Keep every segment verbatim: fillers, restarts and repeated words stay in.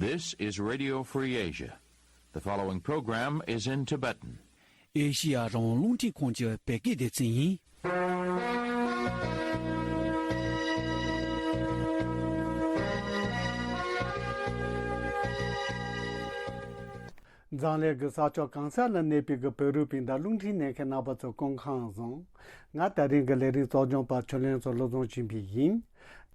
This is Radio Free Asia. The following program is in Tibetan. ཨེ་ཤི་ཡ་རང་དབང་རླུང་འཕྲིན་ཁང་གི་བོད་སྐད་སྡེ་ཚན་ཡིན། འཛམ་གླིང་གི་ས་ཕྱོགས་གང་ས་ལ་གནས་པའི་གི་བོད་རིགས་སྤུན་ཟླ་རླུང་འཕྲིན་གནས་མཁན་རྣམ་པ་ཚོ་སྐུ་ཁམས་བཟང་། ང་དེ་རིང་གི་ལས་རིམ་གཙོ་སྐྱོང་པ་ཆོས་གླིང་ཚོ་བློ་བཟང་ཆོས་འཕེལ་ཡིན།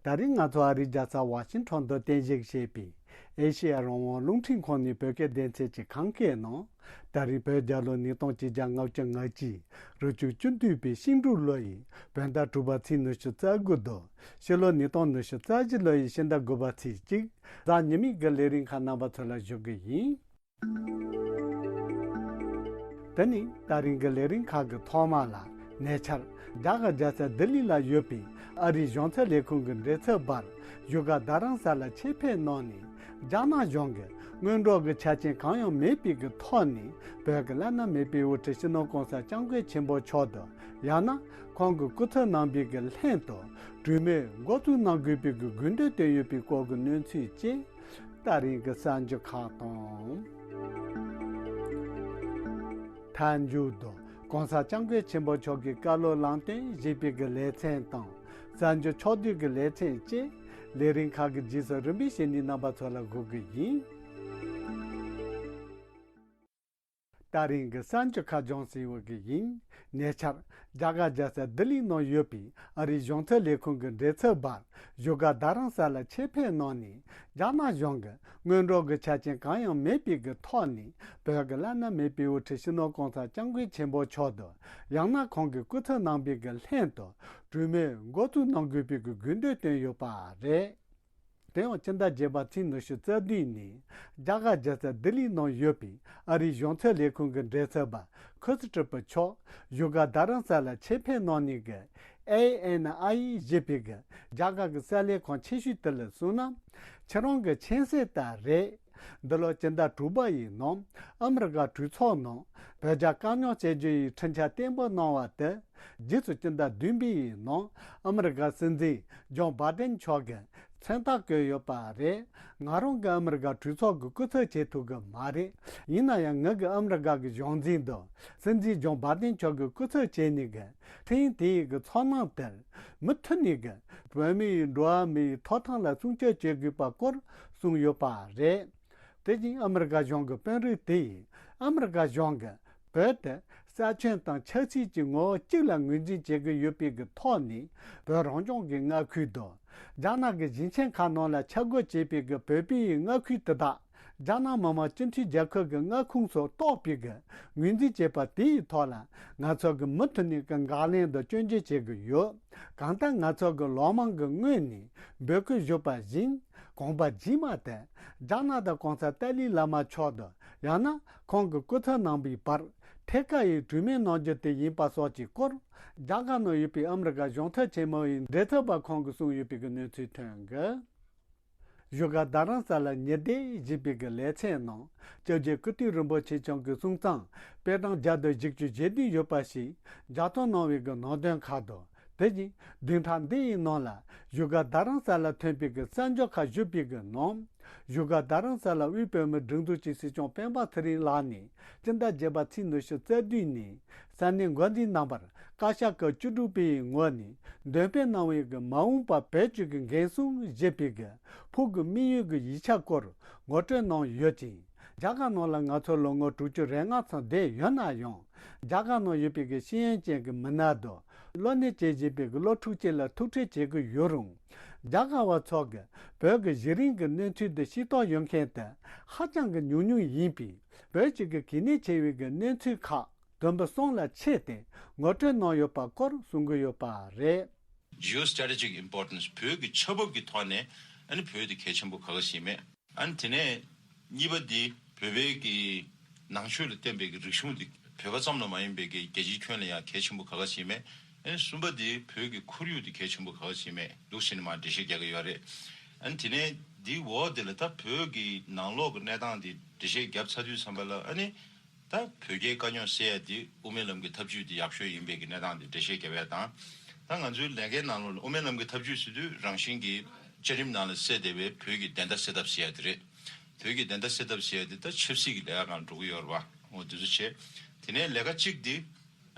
དེ་རིང་ང་ཚོ་ཨ་རིའི་རྒྱལ་ས་ཝ་ཤིང་ཊོན་དུ་རྟེན་གཞི་བྱས་པའི་ཨེ་ཤེ་ཡ་རང་དབང་རླུང་འཕྲིན་ཁང་ནས་བོད་སྐད་སྡེ་ཚན་གྱི་ཁམས་སྐད་ནང་། དེ་རིང་བོད་རྒྱལ་ལོ་ཉིས་སྟོང་ཆིག་བརྒྱ་ལྔ་བཅུ་ང་གཅིག་རུ་ཆུ་བཅུ་བདུན་པའི་ཤིང་འབྲུག་ལོ་ཡི་བོད་ཟླ་དྲུག་པ་ཚེས་ཉི་ཤུ་རྩ་དགུ་དང་། ཕྱི་ལོ་ཉིས་སྟོང་ཉི་ཤུ་རྩ་བཞི་ལོ་ཡི་ཕྱི་ཟླ་དགུ་པ་ཚེས་གཅིག་གཟའ་ཉི་མའི་གི་ལས་རིམ་ཁག་རྣམ་པ་ཚོ་ལ་ཞུགས་གི་ཡིན། དེ་ནི་དེ་རིང་གི་ལས་རིམ་ཁག་གི་ཐོག་མ་ལ་ཉེ་ཆར་རྒྱ་གར་རྒྱལ་ས་ལྡི་ལི་ལ་ཡོད་པའི་ཨ་རིའི་གཞུང་ཚབ་ལས་ཁུངས་ཀྱི་མགྲིན་ཚབ་པར་བཞུགས་སྒར་རྡ་རམ་ས་ལ་ཆེད་ཕེབས་གནང་ནས་རྒྱ་ནག་གཞུང་གི་སྔོན་འགྲོ་གི་ཆ་རྐྱེན་གང་ཡང་མེད་པའི་གི་ཐོག་ནས་བོད་ཀྱི་བླ་ན་མེད་པའི་དབུ་ཁྲིད་སྤྱི་ནོར་༸གོང་ས་༸སྐྱབས་མགོན་ཆེན་པོ་མཆོག་དང་ཡང་ན་ཁོང་གི་སྐུ་ཚབ་རྣམ་པའི་གི་ལྷན་དུ་གྲོས་མོལ་འགོ་འཛུགས་གནང་དགོས་པའི་གི་དགོས་འདུན་བཏོན་ཡོད་པའི་སྐོར་གྱི་གནས་ཚུལ་བཅས། ད་རིང་གི་གསར་འགྱུར་ཁག་དང་། མཐའ་མཇུག་ཏུ་༸གོང་ས་༸སྐྱབས་མགོན་ཆེན་པོ་མཆོག་གི་བཀའ་སློབ་ལམ་སྟོན་ཞེས་པའི་གི་ལེ་ཚན་དང་གསར་འགྱུར་ཕྱོགས་བསྡུས་ཀྱི་ལེ་ཚན་བཅས་ལས་རིམ་ཁག་གི་རྗེས་སུ་རིམ་པས་བཤད་ནས་རྣམ་པ་ཚོ་ལ་འགོད་གི་ཡིན། ད་རིང་གི་གསར་འགྱུར་ཁག་སྦྱོང་སྲིད་འོས་ཀྱི་ཡིན། ཉེ་ཆར་རྒྱ་གར་རྒྱལ་ས་ལྡི་ལིའི་ནང་ཡོད་པའི་ཨ་རིའི་གཞུང་ཚབ་ལས་ཁུངས་ཀྱི་མགྲིན་ཚབ་པར་བཞུགས་སྒར་རྡ་རམ་ས་ལ་ཆེད་ཕེབས་གནང་ནས་རྒྱ་ནག་གཞུང་གི་སྔོན་འགྲོ་གི་ཆ་རྐྱེན་གང་ཡང་མེད་པའི་གི་ཐོག་ནས་བོད་ཀྱི་བླ་ན་མེད་པའི་དབུ་ཁྲིད་སྤྱི་ནོར་༸གོང་ས་༸སྐྱབས་མགོན་ཆེན་པོ་མཆོག་དང་ཡང་ན་ཁོང་གི་སྐུ་ཚབ་རྣམ་པའི་གི་ལྷན་དུ་གྲོས་མོལ་འགོ་འཛུགས་གནང་དགོས་པའི་གི་དགོས་འདུན་བཏོན་ཡོད་པ་རེད། དེ་ཡང་སྤྱི་ཟླ་བརྒྱད་པ་ཚེས་ཉི་ཤུ་རྩ་བདུན་ནས་རྒྱ་གར་རྒྱལ་ས་ལྡི་ལིའི་ནང་ཡོད་པའི་ཨ་རིའི་གཞུང་ཚབ་ལས་ཁུངས་ཀྱི་མགྲིན་ཚབ་པ་ཁུ་སི་ཁྲི་པི་མཆོག་བཞུགས་སྒར་རྡ་རམ་ས་ལ་ཆེད་ཕེབས་གནང་ནས་ཀྱི་ཨེ་ཨེན་ཨའི་ཞེས་པའི་གི་རྒྱ་གར་གྱི་གསར་ལས་ཁང་ཆེ་ཤོས་དེ་ལ་གསུངས་ན། ཁྱེད་རང་གི་མཁྱེན་གསལ་ལྟར་རེད། འདི་ལོ་སྤྱི་ཟླ་དྲུག་པ་ཡི་ནང་ཨ་མི་རི་ཀ་གྲོས་ཚོགས་ནང་བོད་རྒྱ་དཀའ་རྙོག་བཅད་རྒྱུ་ཡི་འཕྲིན་བཅར་བརྟན་པོ་གནང་བ་དེ། རྗེས་སུ་སྤྱི་ཟླ་བདུན་པའི་ནང་ཨ་མི་རི་ཀ་སྲིད་འཛིན་ཇོ་བྷ་དན་མཆོག་གིས་མཚན་རྟགས་བཀོད་ཡོད་པ་རེད། ང་རང་གིས་ཨ་མི་རི་ཀ་གྲོས་ཚོགས་ཀྱི་སྐུ་ཚབ་བྱེད་ཐུབ་ཀྱི་མ་རེད། ཡིན་ན་ཡང་ངེད་ཀྱིས་ཨ་མི་རི་ཀ་གི་གཞུང་འཛིན་དང་སྲིད་འཛིན་ཇོ་བྷ་དན་མཆོག་གི་སྐུ་ཚབ་བྱས་ནས་ཀྱི་འཕྲིན་ཡིག་དེ་ཡི་གི་ཚོར་སྣང་དེར་མུ་མཐུད་ནས་ཀྱི་བོད་མིའི་འགྲོ་བ་མིའི་ཐོབ་ཐང་ལ་སྲུང་སྐྱོབ་བྱེད་དགོས་པ་སྐོར་གསུངས་ཡོད་པ་རེད། དེ་བཞིན་ཨ་མི་རི་ཀ་གཞུང་གི་དཔོན་རིགས་དེ་ཡིས་ཨ་མི་རི་ཀ་གཞུང་གིས་བོད་དེ་ས་ཁྱོན་དང་ཆབ་སྲིད་ཀྱི་ངོ་བོ་གཅིག་ལ་ངོས་འཛིན་བྱེད་ཀྱི་ཡོད་པའི་གི་ཐོག་ནས་བོད་རང་སྐྱོང་གི་མངའ་ཁུལ་དང་རྒྱ་ནག་གི་ཞིང་ཆེན་ཁག་ནང་ལ་ཆ་བགོས་བྱས་པའི་གི་བོད་པའི་མངའ་ཁུལ་དེ་དག་རྒྱ་ནག་མི་དམངས་སྤྱི་མཐུན་རྒྱལ་ཁབ་ཀྱི་མངའ་ཁོངས་སུ་གཏོགས་པའི་གི་ངོས་འཛིན་བྱས་པ་དེའི་ཐོག་ལ་ང་ཚོ་གི་མུ་མཐུད་ནས་གི་འགག་ལན་དང་སྐྱོན་བརྗོད་བྱེད་ཀྱི་ཡོད། གང་ལྟར་ང་ཚོ་གི་ལོ་མང་གི་སྔོན་ནས་འབོད་སྐུལ་ཞུས་པ་བཞིན་གོམ་པ་རྗེས་མ་དེ་རྒྱ་ནག་དང་གོང་ས་ཏཱ་ལའི་བླ་མ་མཆོག་དང་ཡང་ན་ཁོང་གི་སྐུ་ཚབ་རྣམ་པའི་བར་ཐད་ཀར་ཡི་གྲོས་མོལ་གནང་རྒྱུ་དེ་ཡིན་པ་སོགས་ཀྱི་སྐོར་རྒྱ་གར་ནང་ཡོད་པའི་ཨ་མི་རི་ཀ་གཞུང་ཚབ་ཆེན་མོ་ཡི་མགྲིན་ཚབ་པ་ཁོང་གིས་གསུངས་ཡོད་པའི་གི་གནས་ཚུལ་ཐོན་གི། བཞུགས་སྒར་རྡ་རམ་ས་ལ་ཉི་ཟླ་ཞེས་པའི་གི་ལེ་ཚན་ནང་སྐྱབས་རྗེ་ཀིརྟི་རིན་པོ་ཆེ་མཆོག་གི་གསུང་རྩོམ་དཔེ་གྲངས་བརྒྱ་དང་བཞི་བཅུ་ཞེ་བདུན་ཡོད་པ་ཞིག་ལྗགས་རྟགས་གནང་བའི་གི་ནང་དོན་ཁག་དང་དེ་བཞིན་བདུན་ཕྲག་འདི་ཡི་ནང་ལ་བཞུགས་སྒར་རྡ་རམ་ས་ལ་ཐོན་པའི་གི་གསར་འགྱུར་ཁག་ཞུས་པའི་གི་ནང་བཞུགས་སྒར་རྡ་རམ་ས་ལ་དབུས་བོད་མིའི་སྒྲིག་འཛུགས་ཀྱི་སྲིད་སྐྱོང་སྤེན་པ་ཚེ་རིང་ལགས་ནས་སྤྱི་ཟླ་བརྒྱད་པ་ཚེས་ཉི་ཤུ་རྩ་བདུན་ནས་ས་གནས་འགོ་འཛིན་རྣམ་པར་བཀའ་ཤག་གི་བཅུ་དྲུག་པའི་ངོས་ནས་འདོན་སྤེལ་གནང་བའི་གི་མ་འོངས་པ་བོད་ཀྱི་གི་འགན་སྲུང་ཞེས་པའི་གི་ཕུགས་ཀྱི་དམིགས་ཡུལ་གྱི་ཡིག་ཆ་སྐོར་ངོ་སྤྲོད་གནང་ཡོད་ཅིང་། རྒྱ་གར་ནང་ལ་ང་ཚོ་ལོ་ངོ་དྲུག་ཅུ་རེ་ལྔ་ཙམ་བསྡད་ཡོད་ན་ཡང་། རྒྱ་གར་ནང་ཡོད་པའི་གི་ཤེས་ཡོན་ཅན་གྱི་མི་སྣ་དང་། གློ་ནད་ཅན་ཞེས་པའི་གི་སློབ་ཕྲུག་བཅས་ལ་ཐུག་འཕྲད་བྱེད་ཀྱི་ཡོད་རུང་། རྒྱ་གར་བ་ཚོ་གི་བོད་ཀྱི་གཞི་རིམ་གྱི་གནས་ཚུལ་དེ་ཤེས་རྟོགས་ཡོད་མཁན་དེ་ཧ་ཅང་གི་ཉུང་ཉུང་ཡིན་པས། བོད་ཀྱི་གི་གལ་གནད་ཆེ་བའི་གི་གནས་ཚུལ་ཁག་བདུན་པ་གསུམ་ལ་ཕྱེ་སྟེ་ངོ་སྤྲོད་གནང་ཡོད་པ་སྐོར་གསུང་གི་ཡོད་པ་རེད། Geostrategic importance བོད་ཀྱི་ཆ་བབ་ཀྱི་ཐོག་ནས་ཨ་ནི་བོད་དེ་གལ་ཆེན་པོ་ག་ག་ཞིག་མེད། ཨ་ནི་དེ་ནས་གཉིས་པ་འདི་བོད་པའི་གི་ནང་ཆོས་ལ་བརྟེན་པའི་གི་རིག་གཞུང་འདི་བོད་པ་ཙམ་ལ་མ་ཡིན་པའི་གི་རྒྱལ་སྤྱིའི་ཁྱོན་ལ་ཡང་གལ་ཆེན་པོ་ག་ག་ཞིག་མེད། ཨ་ནི་གསུམ་པ་འདི་བོད་ཀྱི་ཁོར་ཡུག་འདི་གལ་ཆེན་པོ་ག་ག་ཞིག་མེད་འདུག་ཟེར་ནས་མར་འགྲེལ་བཤད་རྒྱག་གི་ཡོད་རེད། ཨ་ནི་དེ་ནས་འདི་འོག་འདི་ལ་ད་བོད་ཀྱི་ནང་ལོགས་ཀྱི་གནས་སྟངས་འདི་འགྲེལ་བཤད་བརྒྱབ་ཚར་དུས་ཙམ་པ་ལ་ཨ་ནི། ད་བོད་རྒྱའི་དཀའ་རྙོག་སེལ་ཡ་དེ་དབུ་མའི་ལམ་གྱི་ཐབས་ཇུས་དེ་ཡག་ཤོས་ཡིན་པའི་གི་གནས་སྟངས་དེ་འགྲེལ་བཤད་བརྒྱབ་ཡ་དང་། ད་ང་ཚོའི་ལས་ཀའི་ནང་ལོགས་ལ་དབུ་མའི་ལམ་གྱི་ཐབས་ཇུས་ཟེར་དུས་རང་བཞིན་གྱི་བཅའ་ཁྲིམས་ནང་ལ་གསལ་བསྡད་པའི་བོད་ཀྱི་བདེན་མཐའ་གསལ་ཐབས་ཟེར་ཡ་དེ་རེད། བོད་ཀྱི་བདེན་མཐའ་གསལ་ཐབས་ཟེར་ཡ་དེ་ད་ཆབ་སྲིད་ཀྱི་ལས་ཀ་སྒང་འགྲོ་གི་ཡོད་རེད་བ། འོ་དེ་ཚོ་བྱས། དེ་ནས་ལས་ཀ་གཅིག་དེ་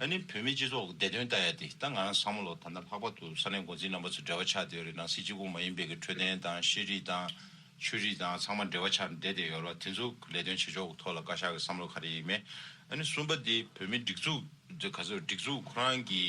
ཨ་ནི་བོད་མི་སྤྱི་ཚོགས་ཀྱི་བདེ་དོན་ལྟ་ཡ་དེ། ད་ང་རང་བསམ་བློ་ད་ལྟ་ལྷག་པར་དུ་ས་གནས་འགོ་འཛིན་རྣམ་པ་ཚོ་འབྲེལ་བ་ཆགས་བསྡད་ཡོད་རེད། ནང་སྲིད་གཅིག་པུ་མ་ཡིན་པའི་གི་འཕྲོད་བསྟེན་དང་ཤེས་རིག་དང་ཆོས་རིག་དང་ཚང་མ་འབྲེལ་བ་ཆགས་བསྡད་བསྡད་ཡོད་རེད་བ། དེ་ཚོ་ལས་དོན་བྱེད་ཕྱོགས་ཀྱི་ཐོག་ལ་བཀའ་ཤག་གི་བསམ་བློ་ག་རེ་ཡིན་མིན། ཨ་ནི་གསུམ་པ་དེ་བོད་མི་སྒྲིག་འཛུགས་དེ་ག་ཚོད་སྒྲིག་འཛུགས་ཁོ་རང་གི་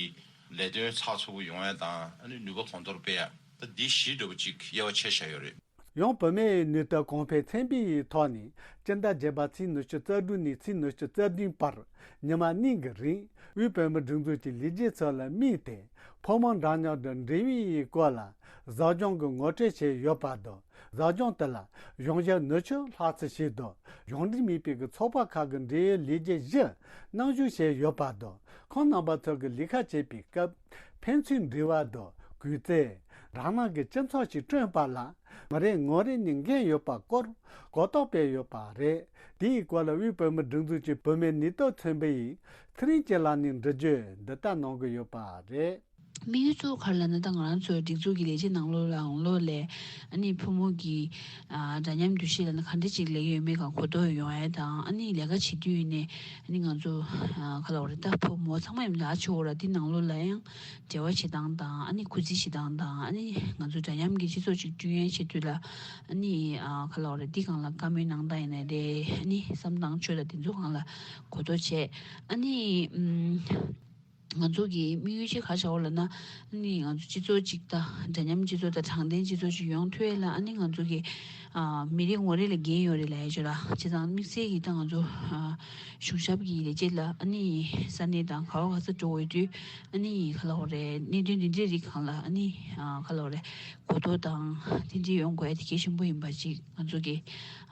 ལས་དོན་ཚགས་ཚུད་པོ་ཡོང་ཡ་དང་། ཨ་ནི་ནུས་པ་གོང་མཐོར་སྤེལ་ཡ། ད་འདི་བཞི་འདྲ་པོ་ཅིག་དབྱེ་བ་ཕྱེ་བཞག་ཡོད་རེད། ཡང་བོད་མིའི་ནུས་སྟོབས་གོང་འཕེལ་ཚན་པའི་ཐོག་ནས་སྤྱི་ཟླ་བརྒྱད་པ་ཚེས་ཉི་ཤུ་རྩ་དྲུག་ནས་ཚེས་ཉི་ཤུ་རྩ་བདུན་བར་ཉི་མ་གཉིས་ཀྱི་རིང་དབུས་བོད་མིའི་སྒྲིག་འཛུགས་ཀྱི་ལས་བྱེད་ཚོ་ལ་དམིགས་ཏེ་ཕོ་མོ་འདྲ་མཉམ་དང་འབྲེལ་བའི་སྐོར་ལ་ཟབ་སྦྱོང་གི་ངོ་སྤྲོད་བྱས་ཡོད་པ་དང་། ཟབ་སྦྱོང་དེ་ལ་གཞུང་ཞབས་ཉི་ཤུ་ལྷག་ཙམ་ཞིག་དང་གཞུང་འབྲེལ་མིན་པའི་གི་ཚོགས་པ་ཁག་གི་འབྲེལ་ཡོད་ལས་བྱེད་བཞི་མཉམ་ཞུགས་བྱས་ཡོད་པ་དང་། ཁོང་རྣམ་པ་ཚོ་གིས་ལས་ཀ་བྱེད་པའི་སྐབས་ཕན་ཚུན་འབྲེལ་བ་དང་གུས་བརྩི། རང་སྣང་གི་སྤྱི་ཚོགས་ཤིག་བསྐྲུན་པ་ལ་མི་རེ་ངོ་རེ་ནས་འགན་ཡོད་པ་སྐོར་གོ་རྟོགས་སྤེལ་ཡོད་པ་རེད། དེའི་སྐོར་ལ་དབུས་བོད་མིའི་སྒྲིག་འཛུགས་ཀྱི་བུད་མེད་ནུས་སྟོབས་ཚན་པའི་ཚེ་རིང་སྐྱིད་ལགས་ནས་འགྲེལ་བརྗོད་འདི་ལྟར་གནང་གི་ཡོད་པ་རེད། དམིགས་ཡུལ་གཙོ་བོ་ག་རེ་ལབ་ན། ད་ང་རང་ཚོའི་སྒྲིག་འཛུགས་ཀྱི་ལས་བྱེད་ནང་ལོགས་ལ་ཨང་ལོགས་ལས་ཨ་ནི་ཕོ་མོ་གི་ཨ་འདྲ་མཉམ་འདུ་ཤེས་ལབ་ན་ག་འདྲ་ཅིག་ལས་ཀྱི་ཡོད་མེད་སྒང་གོ་རྟོགས་ཡོང་ཡ་དང་། ཨ་ནི་ལས་ཀ་བྱེད་དུས་ནས་ཨ་ནི་ང་ཚོ་ཨ་ག་ལབ་དགོས་རེད། ད་ཕོ་མོ་ཚང་མ་ཡིན་ལ་ཆོག་ར། འདི་ནང་ལོགས་ལ་ཡང་འབྲེལ་བ་བྱེད་སྟངས་དང་། ཨ་ནི་གུས་བརྩི་བྱེད་སྟངས་དང་། ཨ་ནི་ང་ཚོ་འདྲ་མཉམ་གྱི་སྤྱི་ཚོགས་ཅིག་བསྐྲུན་ཡ་ཆེད་དུ་ལ་ཨ་ནི་ཨ་ག་ལབ་དགོས་རེད། འདི་སྒང་ལ་བཀའ་མོལ་གནང་སྟངས་ཡིན་ནའི་རེད། ཨ་ནི་བསམ་སྟངས་ཆོས་དང་དེ་ཚོ་སྒང་ལ་གོ་རྟོགས་བྱས། ཨ་ནི་ཨམ། ང་ཚོ་གི་དམིགས་ཡུལ་ཅིག་ག་རེ་བྱ་དགོས་ལབ་ན། ཨ་ནི་ང་ཚོ་སྤྱི་ཚོགས་ཅིག་དང་འདྲ་མཉམ་སྤྱི་ཚོགས་དང་དྲང་བདེན་སྤྱི་ཚོགས་ཅིག་ཡོང་ཐུབ་ཡ་ལ་ཨ་ནི་ང་ཚོ་གི་ཨ་མི་རེ་ངོ་རེ་ལ་འགན་ཡོད་རེད་ལབ་ཡ་ཅིག་ར། བྱས་ཙང་དམིགས་བསལ་གྱིས་ད་ང་ཚོ་ཨ་གཞུང་ཞབས་ཀྱི་ལས་བྱེད་ལ་ཨ་ནི་ས་གནས་དང་ག་བ་ག་ས་འགྲོ་འོས་དུས་ཨ་ནི་ག་ལབ་དགོས་རེད། གནད་དོན་འདི་འདྲའི་རིགས་སྒང་ལ་ཨ་ནི་ཨ་ག་ལབ་དགོས་རེད། གོ་རྟོགས་དང་དེ་འདྲའི་ཡོང་དགོས་ཡ་དེ་གལ་ཆེན་པོ་ཡིན་པ་ཅིག་ང་ཚོ་གི་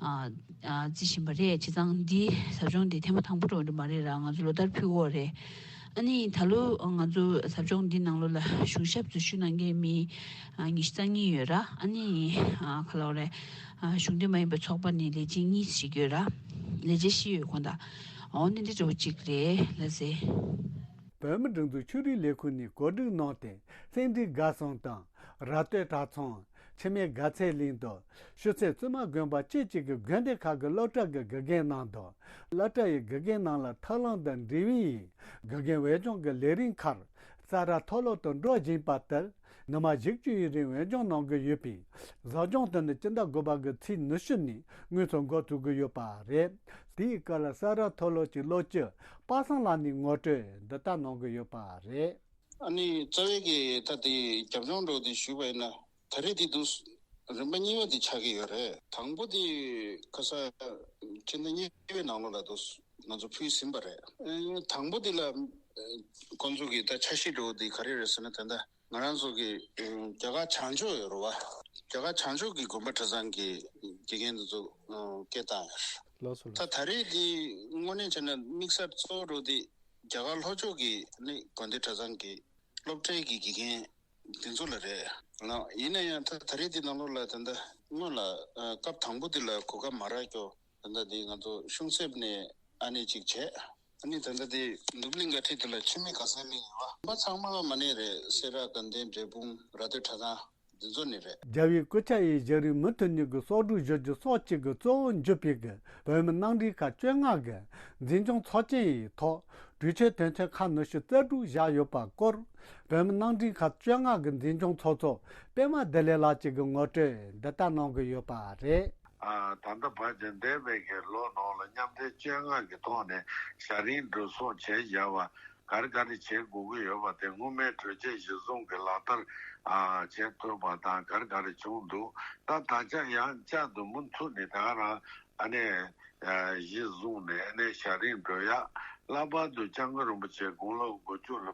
ཨ་ཨ་རྩི་བཞིན་པ་རེད། བྱས་ཙང་འདི་ཟབ་སྦྱོང་འདི་ཐེངས་མ་དང་པོ་འགྲོ་གི་མ་རེད་ར། ང་ཚོ་ལོ་ལྟར་ཕུལ་གྱི་ཡོད་རེད། ཨ་ནི་ད་ལོ་ང་ཚོ་ཟབ་སྦྱོང་འདི་ནང་ལོགས་ལ་གཞུང་ཞབས་འཛུལ་ཞུགས་གནང་མཁན་མི་ཨ་ཉི་ཤུ་རྩ་གཉིས་ཡོད་ར། ཨ་ནི་ཨ་ག་ལབ་དགོས་རེད། ཨ་གཞུང་འབྲེལ་མ་ཡིན་པའི་ཚོགས་པ་ནས་ལས་བྱེད་གཉིས་ཤིག་ཡོད་ར། ལས་བྱེད་བཞི་ཡོད་དགོངས་དག། འོ་ནི་འདི་འདྲ་བོ་ཅིག་རེད་ལགས་སེ། བོད་མིའི་སྒྲིག་འཛུགས་ཆོས་རིག་ལས་ཁུངས་ནས་གོ་སྒྲིག་གནང་སྟེ། སེང་ཁྲི་དགའ་གསུམ་དང་། ར་སྟོད་གྲྭ་ཚང་། འཆི་མེད་དགའ་ཚལ་གླིང་དང་། ཤུ་རྩེ་བཙུན་མ་དགོན་པ་བཅས་ཀྱི་དགོན་སྡེ་ཁག་གི་སློབ་གྲྭ་གི་དགེ་རྒན་རྣམས་དང་། སློབ་གྲྭ་ཡི་དགེ་རྒན་རྣམས་ལ་མཐུན་ལམ་དང་འབྲེལ་བའི་དགེ་རྒན་འོས་སྦྱོང་གི་ལས་རིམ་ཁག་གསལ་བསྒྲགས་མཐོ་སློབ་ཏུ་འགྲོ་བཞིན་པ་ལྟར། ཉི་མ་བཞི་བཅུ་ཡི་རིང་འོས་སྦྱོང་གནང་གི་ཡོད་པས། ཟབ་སྦྱོང་དེ་ནི་སྤྱི་ཟླ་དགུ་པ་གི་ཚེས་ཉི་ཤུ་ནས་དངོས་སུ་འགོ་ཚུགས་ཀྱི་ཡོད་པ་རེད། དེའི་སྐབས་ལ་གསལ་བསྒྲགས་མཐོ་སློབ་ཀྱི་སློབ་སྤྱི་པ་སངས་ལགས་ནས་ངོ་སྤྲོད་འདི་ལྟར་གནང་གི་ཡོད་པ་རེད། ཨ་ནི་རྩ་བའི་གི་ད་དེ་རྒྱབ་ལྗོངས་འདྲ་བོ་དེ་ཞུས་པ་ཡིན་ན། ད་རེས་དེ་འདུག་རིམ་པ་གཉིས་པ་དེ་ཆགས་ཀྱི་ཡོད་རེད། དང་པོ་དེ་ཁ་ས་ཕྱི་ཟླ་གཉིས་པའི་ནང་ལོགས་ལ་འདུག་ང་ཚོ་ཕུལ་ཟིན་པ་རེད། ཨ་དང་པོ་དེ་ལ་ཨ་ཁོང་ཚོ་གི་ད་འཆར་གཞི་འདྲ་བོ་དེ་ག་རེ་རེད་ཟེར་ན། ད་ལྟ་ང་རང་ཚོ་གི་ཨ་རྒྱ་གར་བྱང་ཕྱོགས་ཡོད་རེད་བ། རྒྱ་གར་བྱང་ཕྱོགས་ཀྱི་དགོན་པ་གྲྭ་ཚང་གི་དགེ་རྒན་དེ་ཚོ་ཨ་སྐད་བཏང་ཡོད་རེད། ལགས་སོ། ལགས་ད་སོ། ད་རེས་དེ་དངོས་གནས་བྱས་ན་དམིགས་བསལ་གཙོ་བོ་འདྲ་བོ་དེ་རྒྱ་གར་ལྷོ་ཕྱོགས་ཀྱི་ནི་དགོན་སྡེ་གྲྭ་ཚང་གི་སློབ་གྲྭའི་གི་དགེ་རྒན་དེ་ཚོ་ལ་རེད། ལགས་ཡིན་ན་ཡང་ད་ད་རེས་དེ་ནང་ལོགས་ལ་ད་ལྟ་སྔོན་ལ་ཨ་སྐབས་དང་པོ་དེ་ལ་གོ་སྐབས་མ་རག་ཀྱོ། ད་ལྟ་དེ་ང་ཚོ་གཤོང་གསེབ་ནས་ཨ་ནེ་གཅིག་བྱས། ཨ་ནི་ད་ལྟ་དེ་ནུབ་གླིང་ག་ཁྲིད་དེ་ལ་འཆི་མེད་དགའ་ཚལ་གླིང་ཡོད་བ། མ་ཚང་མ་མ་ནེ་རེད། སེ་ར་དགའ་ལྡན་འབྲས་སྤུངས་ར་སྟོད་གྲྭ་ཚང་འདི་ཚོ་ནས་རེད། རྒྱལ་བའི་སྐུ་ཕྱྭ་ཡི་ཞལ་རས་མུ་མཐུད་ནས་ཀྱི་གསོག་སྒྲུབ་ཞུ་རྒྱུ་སོགས་གཅིག་གི་གཙོ་བོར་གྱུར་པའི་གི་བོད་མི་རྣམ་འདྲེན་ཁག་བཅོ་ལྔ་གི་འཛིན་སྐྱོང་ཚོགས་ཆེན་ཡི་ཐོག་གྲོས་ཆོད་དོན་ཚན་ཁག་ཉི་ཤུ་རྩ་དྲུག་བཞག་ཡོད་པ་སྐོར་བོད་མི་རྣམ་འདྲེན་ཁག་བཅོ་ལྔ་གི་འཛིན་སྐྱོང་ཚོགས་གཙོ་པད་མ་བདེ་ལེགས་ལགས་གཅིག་གིས་ངོ་སྤྲོད་འདི་ལྟར་གནང་གི་ཡོད་པ་རེད། ཨ། ད་ལྟ་བར་གྱི་འདས་པའི་གི་ལོ་ནང་ལ་མཉམ་འབྲེལ་བཅོ་ལྔ་གི་ཐོག་ནས་ཞལ་རས་འགྲོ་སོང་བྱས་བཞག་པ་ག་རེ་ག་རེ་བྱེད་དགོས་ཀྱི་ཡོད་པ་དེ་སྔོན་མའི་གྲོས་ཆོད་གཞིར་བཟུང་གི་ལག་བསྟར་ཨ་བྱེད་ཐུབ་པ་དང་ག་རེ་ག་རེ་བྱུང་འདུག་ད་ད་ཆ་ཡང་བསྐྱར་དུ་མུ་མཐུད་ནས་ད་ག་རང་ཨ་ནི་ཨ་གཞི་བཟུང་ནས་ཨ་ནི་ཞལ་རས་འགྲོ་ཡག་ལྷག་པར་དུ་སྐྱབས་མགོན་རིན་པོ་ཆེ་དགུང་ལོ་དགུ་བཅུ་ལ་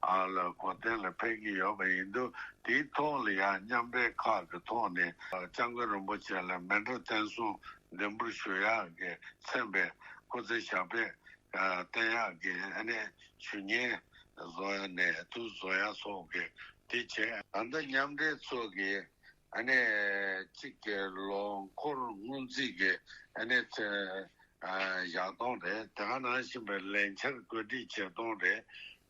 ཨ་ལ་གོ་གཏན་ལ་ཕེབས་ཀྱི་ཡོད་པ་ཡིན་དུས། དེའི་ཐོག་ལ་ཡང་མཉམ་འབྲེལ་ཁག་གི་ཐོག་ནས་སྐྱབས་མགོན་རིན་པོ་ཆེ་ལ་མཎྜལ་བསྟན་སྲུང་འདེམས་སྤེལ་ཞུ་ཡག་གི་མཚན་པའི་སྐུ་ཚེ་ཞབས་པད་བརྟན་ཡག་གི་ཨ་ནི་ཞུ་སྙན་བཟོ་ཡག་ནས་དུ་བཟོ་ཡག་སོགས་ཀྱི་དེ་བྱས། ད་ལྟ་མཉམ་འབྲེལ་ཚོགས་ཀྱི་ཨ་ནི་གཅིག་གི་ལོ་འཁོར་སྔོན་རྩིས་ཀྱི་ཨ་ནི་ཚེ་ཨ་བཞག་སྟངས་རེད། དེ་ག་ནང་བཞིན་པའི་ལས་འཆར་བཀོད་སྒྲིག་བྱེད་སྟངས་རེད།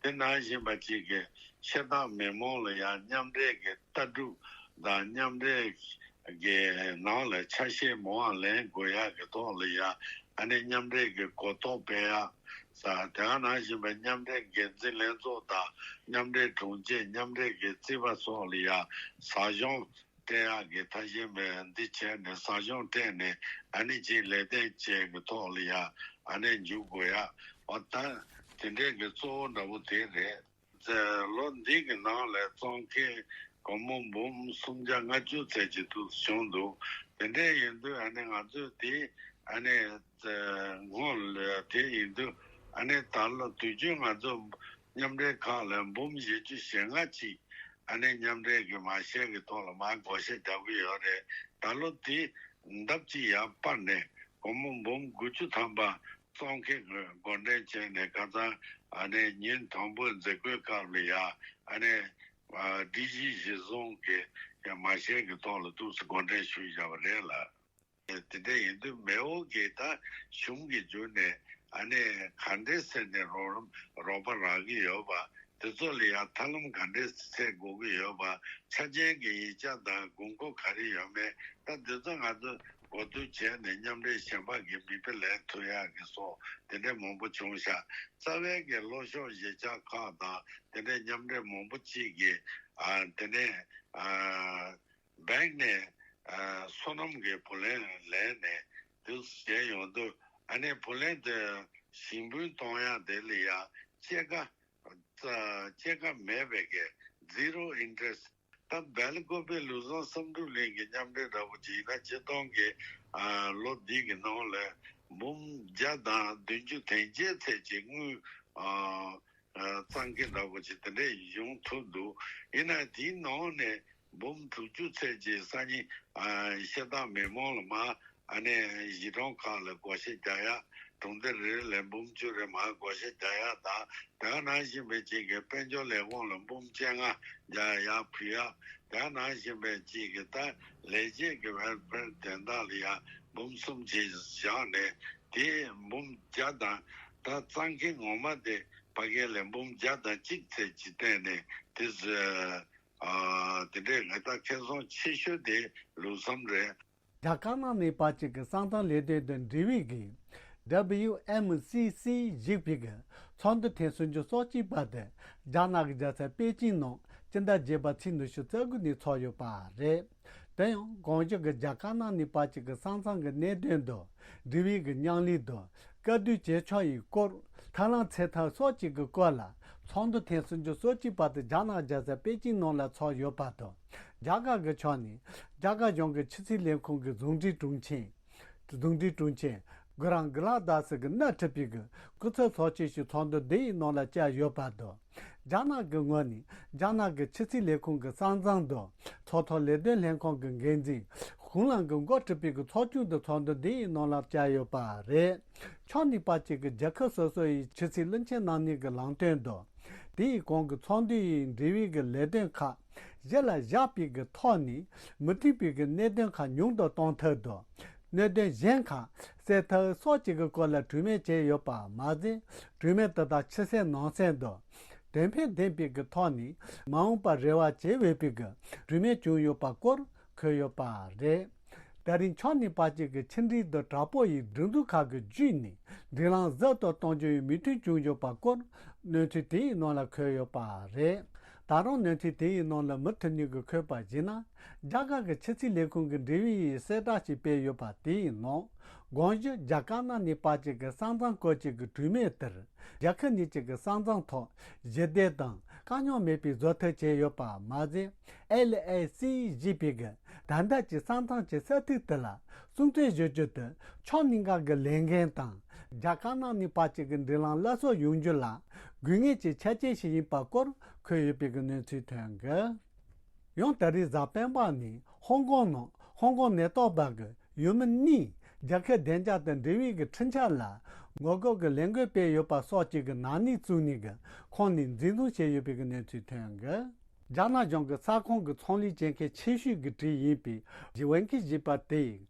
དེ་ནང་བཞིན་པ་གཅིག་གི་ཕྱི་ཐག་མི་མང་ལ་ཡང་མཉམ་འབྲེལ་གྱི་ལྟ་གྲུབ་དང་མཉམ་འབྲེལ་ གི་ནང་ལ་ཆ་ཤས་མང་བ་ལེན་དགོས་ཡག་གི་ཐོག་ལ་ཡ་ཨ་ནི་མཉམ་འབྲེལ་གྱི་གོ་རྟོགས་སྤེལ་ཡག་ས་དེ་ག་ནང་བཞིན་པའི་མཉམ་འབྲེལ་འགན་འཛིན་ལྷན་ཚོགས་དང་མཉམ་འབྲེལ་དྲུང་ཆེ་མཉམ་འབྲེལ་གྱི་རྩིས་པ་སོགས་ལ་ཡ་ཟབ་སྦྱོང་སྤྲད་ཡག་གི་ཐབས་ཤེས་མེད་འདི་བྱས་ནས་ཟབ་སྦྱོང་སྤྲད་ནས་ཨ་ནི་ཅིག་ལས་དོན་བཅས་ཀྱི་ཐོག་ལ་ཡ་ཨ་ནི་འཇུག་དགོས་ཡག་འོ་ད་དེ་འདྲས་ཀྱི་གཙོ་བོ་འདྲ་བོ་དེ་རེད། ལོ་འདི་གི་ནང་ལ་གཙང་ཁེ་སྒོར་མོ་འབུམ་སུམ་བརྒྱ་ལྔ་བཅུ་ཙམ་ཅིག་ཐུགས་སུ་བྱུང་འདུག་དེ་འདྲ་ཡིན་དུས་ཨ་ནི་ང་ཚོས་དེ་ཨ་ནི་སྔོན་ལ་དེ་ཡིན་དུས་ཨ་ནི་ད་ལོ་དུས་རྒྱུན་ང་ཚོ་མཉམ་འབྲེལ་ཁག་ལ་འབུམ་བཞི་བཅུ་ཞེ་ལྔ་ཅིག་ཨ་ནི་མཉམ་འབྲེལ་གྱི་མ་ཤས་ཀྱི་ཐོག་ལ་མར་བགོ་བཤའ་རྒྱག་གི་ཡོད་རེད། ད་ལོ་དེ་ལྡབ་གཅིག་ཡར་སྤར་ནས་སྒོར་མོ་འབུམ་དགུ་བཅུ་ཐམ་པ། གཙང་ཁེ་གི་འགོ་འདྲེན་བྱས་ནས་ཁ་སང་ཨ་ནི་ཉིན་དང་པོའི་མཛད་སྒོའི་སྐབས་ལ་ཡ་ཨ་ནི་ཨ་སྒྲིག་གཞི་གཞིར་བཟུང་གི་ཡ་མ་ཤས་ཀྱི་ཐོག་ལ་ཐུགས་སུ་འགོ་འདྲེན་ཞུས་བཞག་པ་རེད་ལ། དེ་འདྲ་ཡིན་དུས་མེའོ་གིས་ད་གཞུང་གི་བརྒྱུད་ནས་ཨ་ནི་ག་འདྲས་ཟེར་ནས་རོགས་རམ་རོགས་པ་རག་གི་ཡོད་པ། དེ་ཚོ་ལ་ཡང་ཐབས་ལམ་ག་འདྲས་སེལ་དགོས་ཀྱི་ཡོད་པ། ཆ་རྐྱེན་གྱི་ཡིག་ཆ་དང་དགོས་མཁོ་ག་རེ་ཡོད་མེད། ད་འདི་ཚོ་ང་ཚོ་གོ་བསྡུར་བྱས་ནས་མཉམ་འབྲེལ་གཞན་པ་གི་མིག་དཔེ་ལེན་ཐུབ་ཡག་གི་སོགས་དེ་འདྲས་མང་པོ་བྱུང་ཤག་རྩ་བའི་གི་ལྷོ་ཕྱོགས་གཞིས་ཆགས་ཁག་དང་དེ་འདྲས་མཉམ་འབྲེལ་མང་པོ་ཅིག་གིས་ཨ་དེ་ནས་ཨ་སྦེང་ནས་ཨ་སོ་ནམ་གྱི་བུ་ལོན་ལེན་ནས་དུ་བྱས་ཡོང་དུས་ཨ་ནི་བུ་ལོན་དེ་ཞིང་ཕུན་གཏོང་ཡག་དེ་ལ་ཡང་སྐྱེད་ཀ་སྐྱེད་ཀ་མེད་པའི་གི་zero interest། ད་སྦེལ་ཀོབ་པའི་ལུགས་བཟང་བསམ་གྲུབ་གླིང་གི་མཉམ་འབྲེལ་འདྲ་པོ་ཅིག་ཡིན་ན་སྤྱིར་བཏང་གི་ཨ་ལོ་འདི་གི་ནང་ལ་འབུམ་བརྒྱ་དང་བདུན་ཅུ་དོན་བརྒྱད་ཚད་ཀྱི་དངུལ་ཨ་ཨ་གཙང་ཁེ་འདྲ་པོ་ཅིག་དེ་འདྲས་ཡོང་ཐུབ་འདུག་ཡིན་ན་དེའི་ནང་ནས་འབུམ་དྲུག་ཅུ་ཚད་ཀྱི་སང་ཉིན་ཨ་ཤ་སྟག་མི་མང་ལ་མ་ཨ་ནི་གཞིས་གྲོང་ཁག་ལ་བགོ་བཤའ་རྒྱག་ཡག་གྲོང་སྡེ་རེ་རེ་ལ་འབུམ་བཅུ་རེ་མར་བགོ་བཤའ་རྒྱག་ཡག་དང་། དེ་ག་ནང་བཞིན་པའི་ཅིག་གི་དཔལ་འབྱོར་ལས་ཁུངས་ལ་འབུམ་བཅོ་ལྔ་རྒྱག་ཡག་ཕུལ་ཡག་དེ་ག་ནང་བཞིན་པའི་ཅིག་གི་ད་ལས་བྱེད་ཀྱི་ཝེལ་ཕེར་དོན་དག་ལ་ཡང་འབུམ་གསུམ་ཅིག་བཞག་ནས་དེ་འབུམ་བརྒྱ་དང་ད་གཙང་ཁེ་ངོ་མ་དེ་ཕ་གི་ལ་འབུམ་བརྒྱ་དང་གཅིག་ཚད་ཅིག་བཏོན་ནས་དེ་ཨ་དེ་འདྲའི་ང་ད་ཁེ་བཟང་ཆེ་ཤོས་དེ་ལུགས་བསམ་རེད། རྒྱ་དཀར་ནག་གཉིས་བར་གཅིག་གི་ས་མཚམས་ལས་དོན་དང་འབྲེལ་བའི་གི་W M C C ཞེས་པའི་གི་ཚོགས་འདུ་ཐེངས་སུམ་ཅུ་སོ་གཅིག་པ་དེ་རྒྱ་ནག་གི་རྒྱལ་ས་པེ་ཅིང་ནང་སྤྱི་ཟླ་བརྒྱད་པ་ཚེས་ཉི་ཤུ་རྩ་དགུ་ཉིན་ཚོགས་ཡོད་པ་རེད། དེ་ཡང་གོང་ཞུས་ཀྱི་རྒྱ་དཀར་ནག་གཉིས་བར་གཅིག་གི་ས་མཚམས་ཀྱི་གནད་དོན་དང་འབྲེལ་བའི་གི་མཉམ་ལས་དང་བཀའ་བསྡུར་བྱེད་ཕྱོགས་ཡི་སྐོར་ཐབས་ལམ་འཚོལ་ཐབས་སོགས་ཀྱི་གི་སྐོར་ལ་ཚོགས་འདུ་ཐེངས་སུམ་ཅུ་སོ་གཅིག་པ་དེ་རྒྱ་ནག་རྒྱལ་ས་པེ་ཅིང་ནང་ལ་ཚོགས་ཡོད་པ་དང་། རྒྱ་གར་གྱི་ཕྱོགས་ནས་རྒྱ་གར་གཞུང་གི་ཕྱི་སྲིད་ལས་ཁུངས་ཀྱི་ཟུང་འབྲེལ་དྲུང་ཆེ། ཟུང་འབྲེལ་དྲུང་ཆེ་གུ་རང་གུ་ལག་དཱ་སི་གིས་སྣེ་ཁྲིད་པའི་གི་སྐུ་ཚབ་ཚོགས་ཆུང་ཞིག་ཚོགས་འདུ་འདི་ཡི་ནང་ལ་བཅར་ཡོད་པ་དང་། རྒྱ་ནག་གི་ངོས་ནས་རྒྱ་ནག་གི་ཕྱི་སྲིད་ལས་ཁུངས་ཀྱི་ས་མཚམས་དང་ཚོང་ཐོག་ལས་དོན་ལྷན་ཁང་གི་འགན་འཛིན་ཧུང་ལང་གིས་འགོ་ཁྲིད་པའི་གི་ཚོགས་ཆུང་དུ་ཚོགས་འདུ་འདི་ཡི་ནང་ལ་བཅར་ཡོད་པ་རེད། ཕྱོགས་གཉིས་བར་གཅིག་གི་རྒྱལ་ཁབ་སོ་སོ་ཡི་ཕྱི་སྲིད་བློན་ཆེན་རྣམ་གཉིས་ཀྱི་ལམ་སྟོན་དང་། དེ་ཡི་གོང་གི་ཚོགས་འདུ་ཡི་འབྲེལ་བའི་གི་ལས་དོན་ཁག་གཞི་ལ་བཞག་པའི་གི་ཐོག་ནས་མུ་མཐུད་པའི་གི་གནད་དོན་ཁག་ཉུང་དུ་གཏོང་ཐབས་དང་། གནད་དོན་གཞན་ཁག་སེལ་ཐབས་སོགས་ཀྱི་གི་སྐོར་ལ་གྲོས་མོལ་བྱས་ཡོད་པ་མ་ཟད། གྲོས་མོལ་དེ་དག་ཕྱི་གསལ་ནང་གསལ་དང་། དོན་ཕན་ལྡན་པའི་གི་ཐོག་ནས་མ་འོངས་པར་རེ་བ་བྱེད་འོས་པའི་གི་གྲོས་མོལ་བྱུང་ཡོད་པ་སྐོར་འཁོད་ཡོད་པ་རེད། ད་རིང་ཕྱོགས་གཉིས་བར་གཅིག་གི་ཕྱི་འབྲེལ་དང་དྲག་པོ་ཡི་སྒྲིག་འཛུགས་ཁག་གི་བརྒྱུད་ནས་སྒྲིག་ལམ་གཟབ་ཏུ་གཏོང་རྒྱུ་ཡི་མོས་མཐུན་བྱུང་ཡོད་པ་སྐོར་གནས་ཚུལ་དེའི་ནང་ལ་འཁོད་ཡོད་པ་རེད། ད་རུང་གནས་ཚུལ་དེའི་ནང་ལ་མུ་མཐུད་ནས་ཀྱི་འཁོད་པ་བཞིན་ན། རྒྱ་གར་གྱི་ཕྱི་སྲིད་ལས་ཁུངས་ཀྱི་འབྲེལ་ཡོད་ཡི་གསལ་བསྒྲགས་ཤིག་སྤེལ་ཡོད་པ་དེའི་ནང་། དགོངས་ཞུ་རྒྱ་དཀར་ནག་གཉིས་བར་གཅིག་གི་ས་མཚམས་སྐོར་གཅིག་གི་གྲོས་མོལ་དེར། རྒྱལ་ཁབ་གཉིས་གཅིག་གི་ས་མཚམས་ཐོག་ཞི་བདེ་དང་དཀའ་རྙོག་མེད་པའི་བཟོ་ཐབས་བྱས་ཡོད་པ་མ་ཟད། L A C ཞེས་པའི་གི་ད་ལྟ་གྱི་ས་མཚམས་ཀྱི་ས་ཐིག་དེ་ལ་སྲུང་བརྩི་ཞུ་རྒྱུ་དེ་ཕྱོགས་གཉིས་ཀ་གི་ལས་འགན་དང་རྒྱ་དཀར་ནག་གཉིས་བར་གཅིག་གི་འབྲེལ་ལམ་སླར་གསོ་ཡོང་རྒྱུ་ལ་དགོས་ངེས་ཀྱི་ཆ་རྐྱེན་ཞིག་ཡིན་པ་སྐོར་འཁོད་ཡོད་པའི་གི་གནས་ཚུལ་ཐོན་གི། ཡང་ད་རེས་གཟའ་སྤེན་པ་ནས་ཧོང་ཀོང་ནང་ཧོང་ཀོང་ནད་ཐོག་པ་གི་ཡུལ་མི་གཉིས་རྒྱལ་ཁབ་བདེ་འཇགས་དང་འབྲེལ་བའི་གི་འཕྲིན་ཁྲིད་ལ་ངོ་རྒོལ་གི་ལས་འགུལ་སྤེལ་ཡོད་པ་སོགས་ཀྱི་གི་ནག་ཉེས་བཙུགས་ནས་གི་ཁོང་ནས་འཛིན་བཟུང་བྱས་ཡོད་པའི་གི་གནས་ཚུལ་ཐོན་གི། རྒྱ་ནག་གཞུང་གི་ས་ཁོངས་ཀྱི་ཚོང་ལས་བྱེད་མཁན་ཆེ་ཤོས་ཀྱི་གྲས་ཡིན་པའི་ཝན་ཁི་ཞེས་པ་དེ་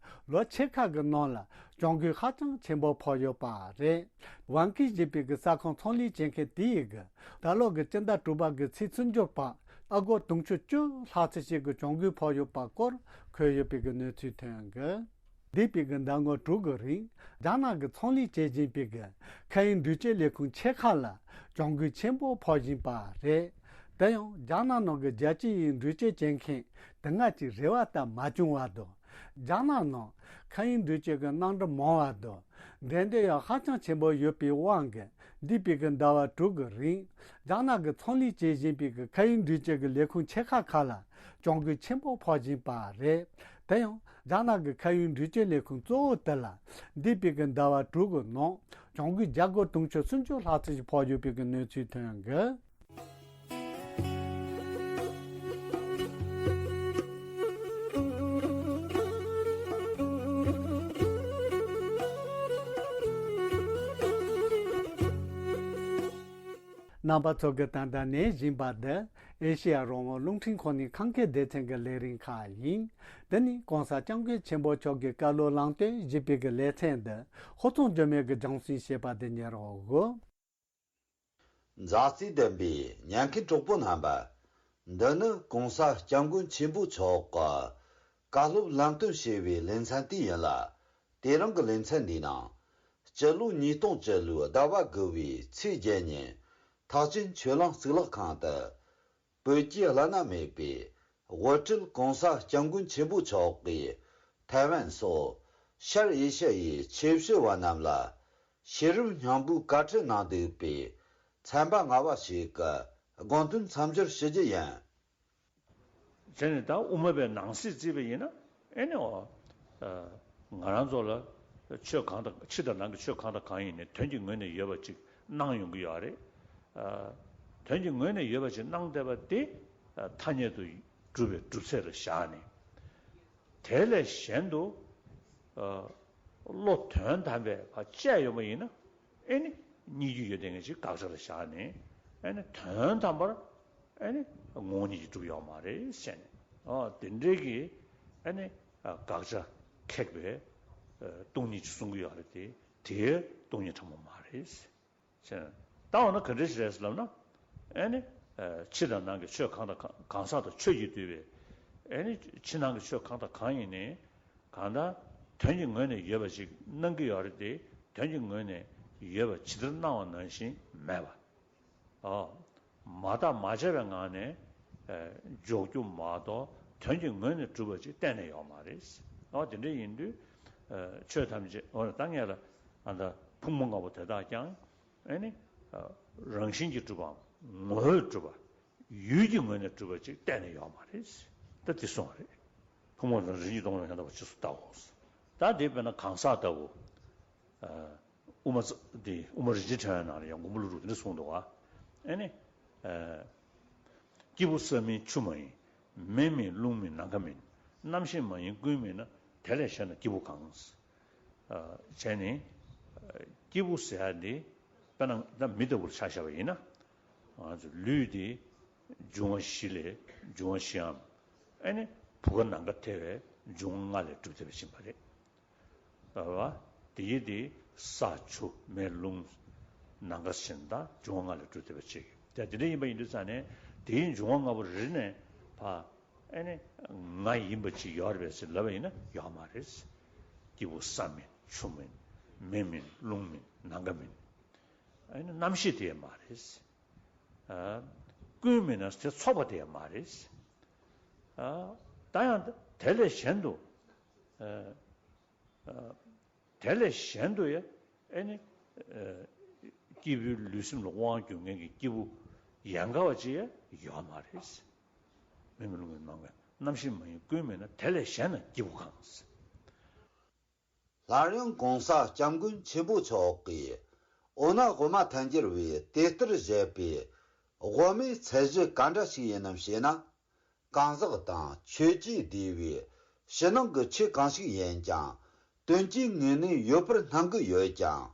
ལོ་ཕྱེད་ཀ་གི་ནང་ལ་གྱོང་གུན་ཧ་ཅང་ཆེན་པོ་ཕོག་ཡོད་པ་རེད། ཝན་ཁི་ཞེས་པའི་གི་ས་ཁོངས་ཚོང་ལས་བྱེད་མཁན་དེ་ཡིས་གི་ད་ལོ་གི་སྤྱི་ཟླ་དྲུག་པ་གི་ཚེས་སུམ་ཅུ་བར་ ཨ་སྒོར་དུང་ཕྱུར་བཅུ་ལྷག་ཙམ་ཞིག་གི་གྱོང་གུན་ཕོག་ཡོད་པ་སྐོར་འཁོད་ཡོད་པའི་གི་གནས་ཚུལ་ཐོན་ཡོད། འདས་པའི་གི་ཟླ་ངོ་དྲུག་གི་རིང་རྒྱ་ནག་གི་ཚོང་ལས་བྱེད་བཞིན་པའི་གི་མཁའ་དབྱིངས་འགྲུལ་སྐྱེལ་ལས་ཁུངས་ཆེ་ཁག་ལ་གྱོང་གུན་ཆེན་པོ་ཕོག་བཞིན་པ་རེད། དེ་ཡང་རྒྱ་ནག་ནང་གི་རྒྱལ་སྤྱི་ཡི་འགྲུལ་སྐྱེལ་བྱེད་མཁན་དེ་སྔ་ཅིག་རེ་བ་ལྟར་མ་བྱུང་བ་དང་། རྒྱ་ནག་ནང་མཁའ་དབྱིངས་འགྲུལ་སྐྱེལ་གྱི་གནམ་གྲུ་མང་བ་དང་། འགྲན་བསྡུར་ཡང་ཧ་ཅང་ཆེན་པོ་ཡོད་པའི་དབང་གིས། འདས་པའི་གི་ཟླ་བ་དྲུག་གི་རིང་རྒྱ་ནག་གི་ཚོང་ལས་བྱེད་བཞིན་པའི་གི་མཁའ་དབྱིངས་འགྲུལ་སྐྱེལ་གྱི་ལས་ཁུངས་ཆེ་ཁག་ཁག་ལ་གྱོང་གུན་ཆེན་པོ་ཕོག་བཞིན་པ་རེད། དེ་ཡང་རྒྱ་ནག་གི་མཁའ་དབྱིངས་འགྲུལ་སྐྱེལ་ལས་ཁུངས་གཙོ་བོ་དེ་ལ་འདས་པའི་གི་ཟླ་བ་དྲུག་གི་ནང་གྱོང་གུན་བརྒྱ་སྒོར་དུང་ཕྱུར་སུམ་ཅུ་ལྷག་ཙམ་ཞིག་ཕོག་ཡོད་པའི་གི་གནས་ཚུལ་ཐོན་ཡོད། རྣམ་པ་ཚོ་གིས་ད་ལྟ་ཉན་བཞིན་པ་འདི་ཨེ་ཤེ་ཡ་རང་དབང་རླུང་འཕྲིན་ཁང་ནས་ཁམས་སྐད་སྡེ་ཚན་གྱི་ལས་རིམ་ཁག་ཡིན། འདི་ནི་གོང་ས་སྐྱབས་མགོན་ཆེན་པོ་མཆོག་གི་བཀའ་སློབ་ལམ་སྟོན་ཞེས་པའི་གི་ལེ་ཚན་འདི་ཧོར་ཚོང་ཇོ་མོ་གིས་རྒྱང་སྲིང་བྱས་པ་དེ་ཉན་རོགས་ཞུ། མཛའ་བརྩེ་ལྡན་པའི་ཉན་མཁན་གྲོགས་པོ་རྣམ་པ། འདི་ནི་གོང་ས་སྐྱབས་མགོན་ཆེན་པོ་མཆོག་གིས་བཀའ་སློབ་ལམ་སྟོན་ཞེས་པའི་ལེ་ཚན་དེ་ཡིན་ལ། དེ་རིང་གི་ལེ་ཚན་འདིའི་ནང་། སྤྱི་ལོ་ཉིས་སྟོང་བཅུ་ལོའི་ཟླ་བ་དགུ་བའི་ཚེས་བརྒྱད་ཉིན་ཐེག་ཆེན་ཆོས་གླིང་གཙུག་ལག་ཁང་དུ། བོད་ཀྱི་བླ་ན་མེད་པའི་དབུ་ཁྲིད་གོང་ས་སྐྱབས་མགོན་ཆེན་པོ་མཆོག་གིས་ཐའེ་ཝན་སོགས་ཤར་ཨེ་ཤ་ཡའི་ཆོས་ཞུ་བ་རྣམས་ལ་ཤེས་རབ་སྙིང་པོའི་བཀའ་ཁྲིད་གནང་འདུག་པའི་ཚན་པ་ལྔ་པ་ཞིག་གི་དགོངས་དོན་མཚམས་སྦྱོར་ཞུ་རྒྱུ་ཡིན། བྱས་ནས་ད་དབུ་མ་པའི་ནང་གསེས་བརྩིས་པ་ཡིན་ན་ཨེ་ནི་འོ། ང་རང་ཚོ་ལ་ཆོས་གང་དང་ཕྱི་དང་ནང་གི་ཆོས་གང་དང་གང་ཡིན་ནའི་དོན་གྱི་ངོས་ནས་ཡོད་པ་ཅིག་གནང་ཡོང་གི་ཡོད་རེད། དོན་གྱི་ངོས་ནས་ཡོད་པ་ཅིག་གནང་བསྡད་པ་དེ་ཐ་སྙད་དུ་གྲུབ་པའི་གྲུབ་ཚད་ལ་བཞག་ནས། དེ་ལས་གཞན་དུ་བློ་དོན་དམ་པས་ཕར་བཅད་ཡོང་བ་ཡིན་ན་ཨེ་ནི་རྙེད་རྒྱུ་ཡོད་དེ་ངེས་ཅིག་དགག་བྱ་ལ་བཞག་ནས་ཨེ་ནི་དོན་དམ་པར། ཨེ་ནི་ངོ་བོ་ཉིད་ཀྱིས་གྲུབ་ཡོད་མ་རེད་ཟེར་ནས། ཨོ་དེ་འདྲའི་གི་ཨེ་ནི་དགག་བྱ་ཁེགས་པའི་སྟོང་ཉིད་ཅིག་གསུང་གི་ཡོད་རེད་དེ། དེའི་སྟོང་ཉིད་ཕྲ་མོ་མ་རེད་ཟེར། ད་འོ་ན་ག་འདྲ་ཞིག་རེད་ཟེར་ལབ་ན། ཨེ་ནི་ཕྱི་དང་ནང་གི་ཆོས་གང་དང་གང་གང་ཟག་དང་ཆོས་ཀྱིས་བསྡུས་པའི་ཨེ་ནི་ཕྱི་ནང་གི་ཆོས་གང་དང་གང་ཡིན་ནའི་གང་ལྟར་དོན་གྱི་ངོས་ནས་ཡོད་པ་ཞིག་སྣང་གི་ཡོད་རེད་དེ། དོན་གྱི་ངོས་ནས་ཡོད་པ་ཇི་ལྟར་སྣང་བ་ནང་བཞིན་མེད་པ། ཨོ། མ་བརྟགས་མ་དཔྱད་པའི་ངང་ནས་ཨེ་འཇོག་རྒྱུ་མ་གཏོགས་དོན་གྱི་ངོས་ནས་གྲུབ་པ་ཅིག་གཏན་ནས་ཡོད་མ་རེད། ཨོ་དེ་འདྲ་ཡིན་དུས་ཨེ་ཆོས་ཐམས་ཅད་འོ་ན་ད་ངས་ལ་ཨ་ད་ཕུང་པོ་ལྔ་པོ་དེ་དག་ཀྱང་ཨེ་ནི་ཨ་རང་བཞིན་གྱིས་གྲུབ་པའམ་ངོ་བོས་གྲུབ་པ། ཡུལ་གྱི་ངོས་ནས་གྲུབ་པ་ཅིག་གཏན་ནས་ཡོད་མ་རེད། ད་དེ་གསུངས་པ་རེད། ཕུང་པོ་རང་བཞིན་གྱིས་སྟོང་པ་ཡང་དག་པར་རྗེས་སུ་བལྟའོ། ད་དེ་དཔེར་ན་གང་ཟག་ལྟ་བུ། ཨ། དབུ་མ་ཙ་འདི་དབུ་མ་རིན་ཆེན་ཕྲེང་བའི་ནང་ལ་ཡང་མགོན་པོ་ཀླུ་སྒྲུབ་འདི་འདྲ་གསུངས་འདུག་ག་ཨེ་ནི། ཨ། སྐྱེས་བུ་ས་མིན་ཆུ་མ་ཡིན། མེ་མིན་རླུང་མིན་ནམ་མཁའ་མིན། རྣམ་ཤེས་མ་ཡིན་ཀུན་མིན་ན། དེ་ལས་གཞན་ན་སྐྱེས་བུ་གང་། ཨ། བྱས་ནས། ཨ། སྐྱེས་བུ་ཟེར་ཡ་འདི་དཔེར་ན་ད་མི་ལྟ་བུར་ཆ་བཞག་པ་ཡིན་ན། ང་ཚོ་ལུས་འདི་འབྱུང་བ་བཞི་ལས་འབྱུང་བ་བཞིའམ། ཨེ་ནི་བུ་ག་ནམ་མཁའ་ཐེ་བའི་འབྱུང་བ་ལྔ་ལས་གྲུབ་བསྡད་པ་ཡིན་པ་རེད། ལབ་པ། དེ་ཡི་དེ་ས་ཆུ་མེ་རླུང་ནམ་མཁའ་བཞིན་དང་འབྱུང་བ་ལྔ་ལས་གྲུབ་བསྡད་པ་ཅིག་དེ་དེ་འདྲ་ཡིན་པ་ཡིན་དུས་ཙང་ནས་དེའི་འབྱུང་བ་ལྔ་པོ་རེ་རེ་ནས་ཕ། ཨེ་ནི་ང་ཡིན་པ་ཅིག་ཡོད་རེད་པས་ཟེར་ལབ་པ་ཡིན་ན་ཡོད་མ་རེད། སྐྱེས་བུ་ས་མིན་ཆུ་མིན་མེ་མིན་རླུང་མིན་ནམ་མཁའ་མིན། ཨེ་ནི་རྣམ་ཤེས་དེ་ཡང་མ་རེད། ཨ། ཀུན་མིན་ན་དེ་ཚོགས་པ་དེ་ཡང་མ་རེད། ཨ། ད་ཡང་དེ་ལས་གཞན་དུ། ཨ། ཨ། དེ་ལས་གཞན་དུ་ཡང་ཨེ་ནི། ཨ། སྐྱེས་བུའི་ལུས་སེམས་ལ་དབང་སྒྱུར་མཁན་གྱི་སྐྱེས་བུ་ཡན་ག་བ་ཅིག་ཡང་ཡོད་མ་རེད། མེ་མིན་རླུང་མིན་ནམ་མཁའ་རྣམ་ཤེས་མ་ཡིན་ཀུན་མིན་ན། དེ་ལས་གཞན་ན་སྐྱེས་བུ་གང་། སླར་ཡང་གོང་ས་སྐྱབས་མགོན་ཆེན་པོ་མཆོག་གིས་འོ་ན་དབུ་མ་ཐལ་འགྱུར་བའི་དེ་ལྟར་བཞེད་པའི་དབུ་མའི་ཚད་གཞི་ག་འདྲ་ཞིག་ཡིན་ནམ་ཞེ་ན། གང་ཟག་དང་ཆོས་ཀྱིས་བསྡུས་པའི་ཕྱི་ནང་གི་ཆོས་གང་ཞིག་ཡིན་ཀྱང་དོན་གྱི་ངོས་ནས་ཡོད་པར་སྣང་གི་ཡོད་ཀྱང་།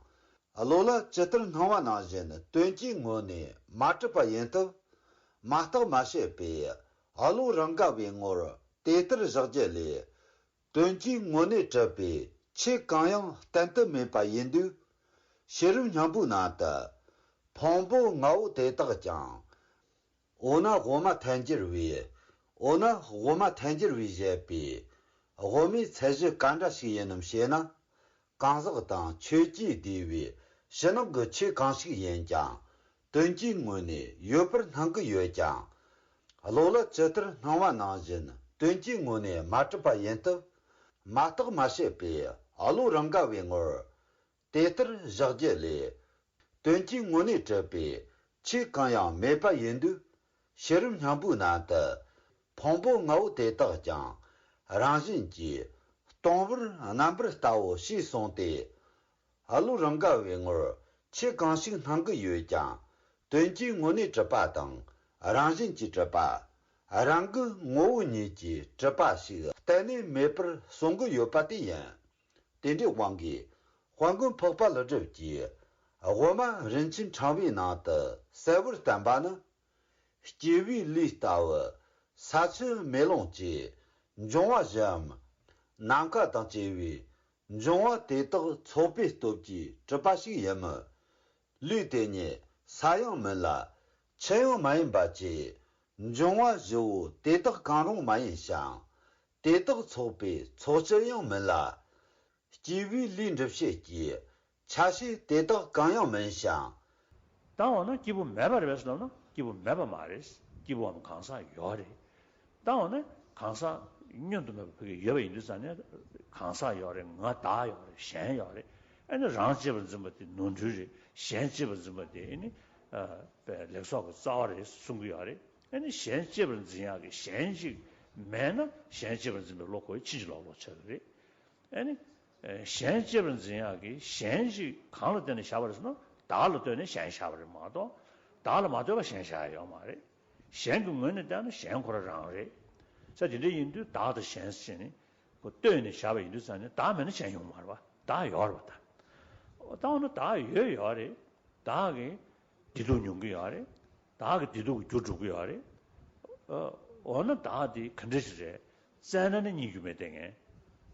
བློ་ལ་ཇི་ལྟར་སྣང་བ་ནང་བཞིན་དོན་གྱི་ངོས་ནས་མ་གྲུབ་པ་ཡིན་སྟབས། མ་བརྟགས་མ་དཔྱད་པས་བློ་རང་ག་བའི་ངོར་དེ་ལྟར་བཞག་རྒྱུ་ལས། དོན་གྱི་ངོས་ནས་གྲུབ་པའི་ཆོས་གང་ཡང་བསྟན་དུ་མེད་པ་ཡིན་དུས། ཤེས་རབ་སྙིང་པོའི་ནང་དུ་ཕུང་པོ་ལྔ་པོ་དེ་དག་ཀྱང་ འོ་ན་དབུ་མ་ཐལ་འགྱུར་བས། འོ་ན་དབུ་མ་ཐལ་འགྱུར་བས་བཞེད་པའི་དབུ་མའི་ཚད་གཞི་ག་འདྲ་ཞིག་ཡིན་ནམ་ཞེ་ན། གང་ཟག་དང་ཆོས་ཀྱིས་བསྡུས་པའི་ཕྱི་ནང་གི་ཆོས་གང་ཞིག་ཡིན་ཀྱང་། དོན་གྱི་ངོས་ནས་ཡོད་པར་སྣང་གི་ཡོད་ཀྱང་། བློ་ལ་ཇི་ལྟར་སྣང་བ་ནང་བཞིན་དོན་གྱི་ངོས་ནས་མ་གྲུབ་པ་ཡིན་སྟབས། མ་བརྟགས་མ་དཔྱད་པས་བློ་རང་ག་བའི་ངོར། དེ་ལྟར་བཞག་རྒྱུ་ལས། དོན་གྱི་ངོས་ནས་གྲུབ་པའི་ཆོས་གང་ཡང་མེད་པ་ཡིན་དུས། ཕྱི་རིམ་སྙིང་པོའི་ནང་དུ་ཕུང་པོ་ལྔ་བོ་དེ་དག་ཀྱང་རང་བཞིན་གྱིས་སྟོང་པར་རྣམ་པར་བལྟའོ་ཞེས་གསུངས་ཏེ། བློ་རང་ག་བའི་ངོར་ཆོས་གང་ཞིག་སྣང་གི་ཡོད་ཀྱང་། དོན་གྱི་ངོས་ནས་གྲུབ་པ་དང་རང་བཞིན་གྱིས་གྲུབ་པ། རང་གི་ངོ་བོ་ཉིད་ཀྱིས་གྲུབ་པ་ཞིག་གཏན་ནས་མེད་པར་གསུང་གི་ཡོད་པ་དེ་ཡིན། དེ་འདྲའི་དབང་གིས་དཔལ་མགོན་འཕགས་པ་ཀླུ་སྒྲུབ་ཀྱིས་དབུ་མ་རིན་ཆེན་ཕྲེང་བའི་ནང་དུ་གསལ་བོར་བསྟན་པ་ནི། སྐྱེས་བུའི་ལུས་ལྟ་བུ་ས་ཆུ་མེ་རླུང་བཅས་འབྱུང་བ་བཞིའམ། ནམ་མཁའ་དང་བཅས་པའི་འབྱུང་བ་དེ་དག་ཚོགས་པའི་སྟོབས་ཀྱིས་གྲུབ་པ་ཞིག་ཡིན་མོད། ལུས་དེ་ཉིད་ས་ཡང་མིན་ལ་ཆུ་ཡང་མ་ཡིན་པ་བཅས་འབྱུང་བ་བཞི་བོ་དེ་དག་གང་རུང་མ་ཡིན་ཞིང་། དེ་དག་ཚོགས་པའི་ཚོགས་སྤྱི་ཡང་མིན་ལ། སྐྱེས་བུའི་ལུས་འགྲུབ་བྱེད་ཀྱི་ཆ་ཤས་དེ་དག་གང་ཡང་མིན་ཞིང་། ད་འོ་ན་སྐྱེས་བུ་མེད་པ་རེད་པས་ཟེར་ལབ་ན་སྐྱེས་བུ་མེད་པ་མ་རེད། སྐྱེས་བུའམ་གང་ཟག་ཡོད་རེད། ད་འོ་ན་གང་ཟག་བསྙོན་དུ་མེད་པ་ཕ་གི་ཡོད་པ་ཡིན་དུས་ཙང་ནས་གང་ཟག་ཡོད་རེད། ང་བདག་ཡོད་རེད། གཞན་ཡོད་རེད། ཨ་ནི་རང་གཅེས་པར་འཛིན་པ་དེ་ནོར་འཁྲུལ་རེད། གཞན་གཅེས་པར་འཛིན་པ་དེ་ཨ་ནི་ཨ་ལེགས་ཚོགས་ཀྱི་རྩ་བ་རེད་གསུང་གི་ཡོད་རེད། ཨ་ནི་གཞན་གཅེས་པར་འཛིན་ཡག་གི་གཞན་ཞིག་མེད་ན་གཞན་གཅེས་པར་འཛིན་པའི་བློ་ཁོ་ཕྱིན་ཅི་ལོག་ལོག་ཆགས་ཀྱི་རེད། ཨ་ནི། ཨེ། གཞན་གཅེས་པར་འཛིན་ཡག་གི་གཞན་ཞིག་གང་ལ་ལྟོས་ནས་བཞག་པ་རེད་ཟེར་ན་བདག་ལ་ལྟོས་ནས་གཞན་བཞག་པ་རེད་མ་གཏོགས། བདག་ལ་མ་ལྟོས་པ་གཞན་བཞག་ཡ་ཡོད་མ་རེད། གཞན་གྱི་ངོས་ནས་བལྟས་ན་གཞན་ཁོ་རང་རང་རེད། ས་དེ་འདྲ་ཡིན་དུས་བདག་དང་གཞན་ཟེར་ནས་ཁོ་ལྟོས་ནས་བཞག་པ་ཡིན་དུས་ཙང་ནས་བདག་མེད་ན་གཞན་ཡོང་མ་རེད་པ། བདག་ཡོད་རེད་པ་ད། ད་འོ་ན་བདག་ཡོད་ཡོད་རེད། བདག་གིས་བདེ་སྡུག་མྱོང་གི་ཡོད་རེད། བདག་གིས་བདེ་སྡུག་གི་རྒྱུར་འགྲོ་གི་ཡོད་རེད། ཨ། འོ་ན་བདག་དེ་ག་འདྲ་ཞིག་རེད། བཙལ་ན་ནི་རྙེད་རྒྱུ་མེད་དེ་ངས།